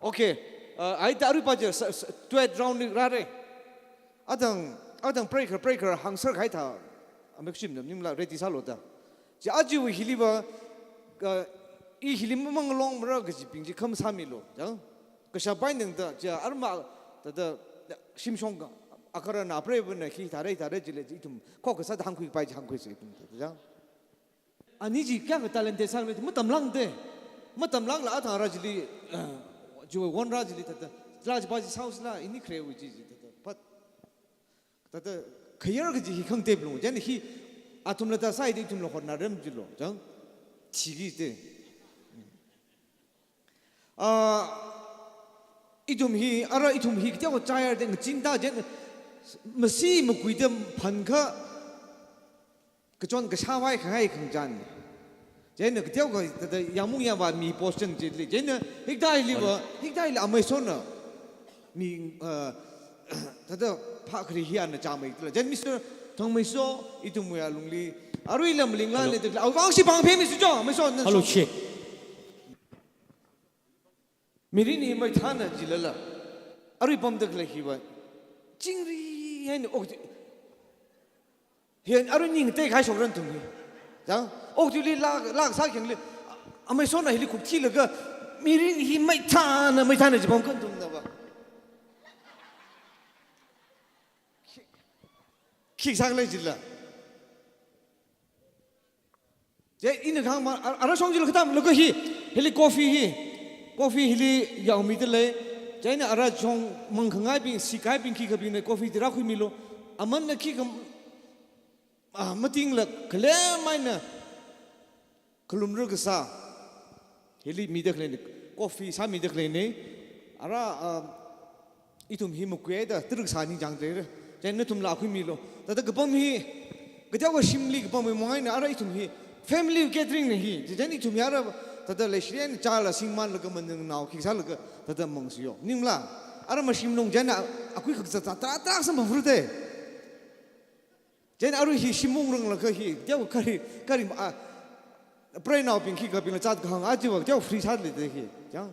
Okay. Aita arupa je sa- sa- twelve round ni rare. Adang adang breaker breaker hangser kai ta. Amek sim nam nimla ready salo da. Je aji wi hiliba ka i hilim mang long mara ka jiping ji kam sami lo. Jang. Ka shapai nang da je arma da da sim shong ka. Akara na pre ba na ki tare tare jile itum ko ka sa hangkui pai hangkui se itum. Jang. Ani ji kya ka talented sang le matam lang de. Matam lang la athang ra jili ji won ra jili tata. La ji ba ji saus la ini kre wi ji ji tata. Pat tata khayar ka ji hi khang tep lo. Jan hi atum la ta sai de itum la hot na rem ji lo. Jang chi gi te. Ah, itum hi ara itum hi kya ko chayar de ngin da jen masi makui de phan kha. Kachon kasha wai khangai khang jan. Jena katiau ka tata yamung yam ba mi post chang jit li. Jena hikdai li ba hikdai li amai sona. Mi tata pha khri hi an cha mai tla. Jen Mister Thong Mai So itum ya lung li. Arui lam ling lan le tla. Awang si pang phe mi su jo mai so. Hello, check. Mirin hi mai thana jilala. Arui pam dak le hi ba. Chingri hai ni ok. Hian aru ning te khai sok ran tum hi. Jang ok tu li la la sa kyang li. Amai sona hi li kuk thi la ga. Mirin hi mai thana mai thana ji pam kan tum da ba. Khik sang lai jilla. Je ina khang ma ara song jil khatam lo ka hi. Hili coffee hi. Coffee hili yau mi te le. Je ina ara song mang khangai ping si kai ping khi ka ping ne coffee tira khui mi lo. Aman na khi ka Ah, mating la kale mai na kalum ru ka sa. Hili mi dak le ni coffee sa mi dak le ni. Ara ah, itum hi mu kwe da truk sa ni jang tre. Jan na tum la khui mi lo. Tata ka pam hi ka jawa shimli ka pam mo ngai na ara itum hi family gathering ni hi. Jan itum ya ra tata le shrian cha la sing man la ka man nau ki sa la ka tata mang su yo. Ning la ara ma shim long jan a kui ka sa ta ta sa ma fru te. Jen aru hi shimung rung la ka hi. Diau kari kari a pray now ping ki ka ping la chat ka hang a jiwa diau free chat le de hi. Jang.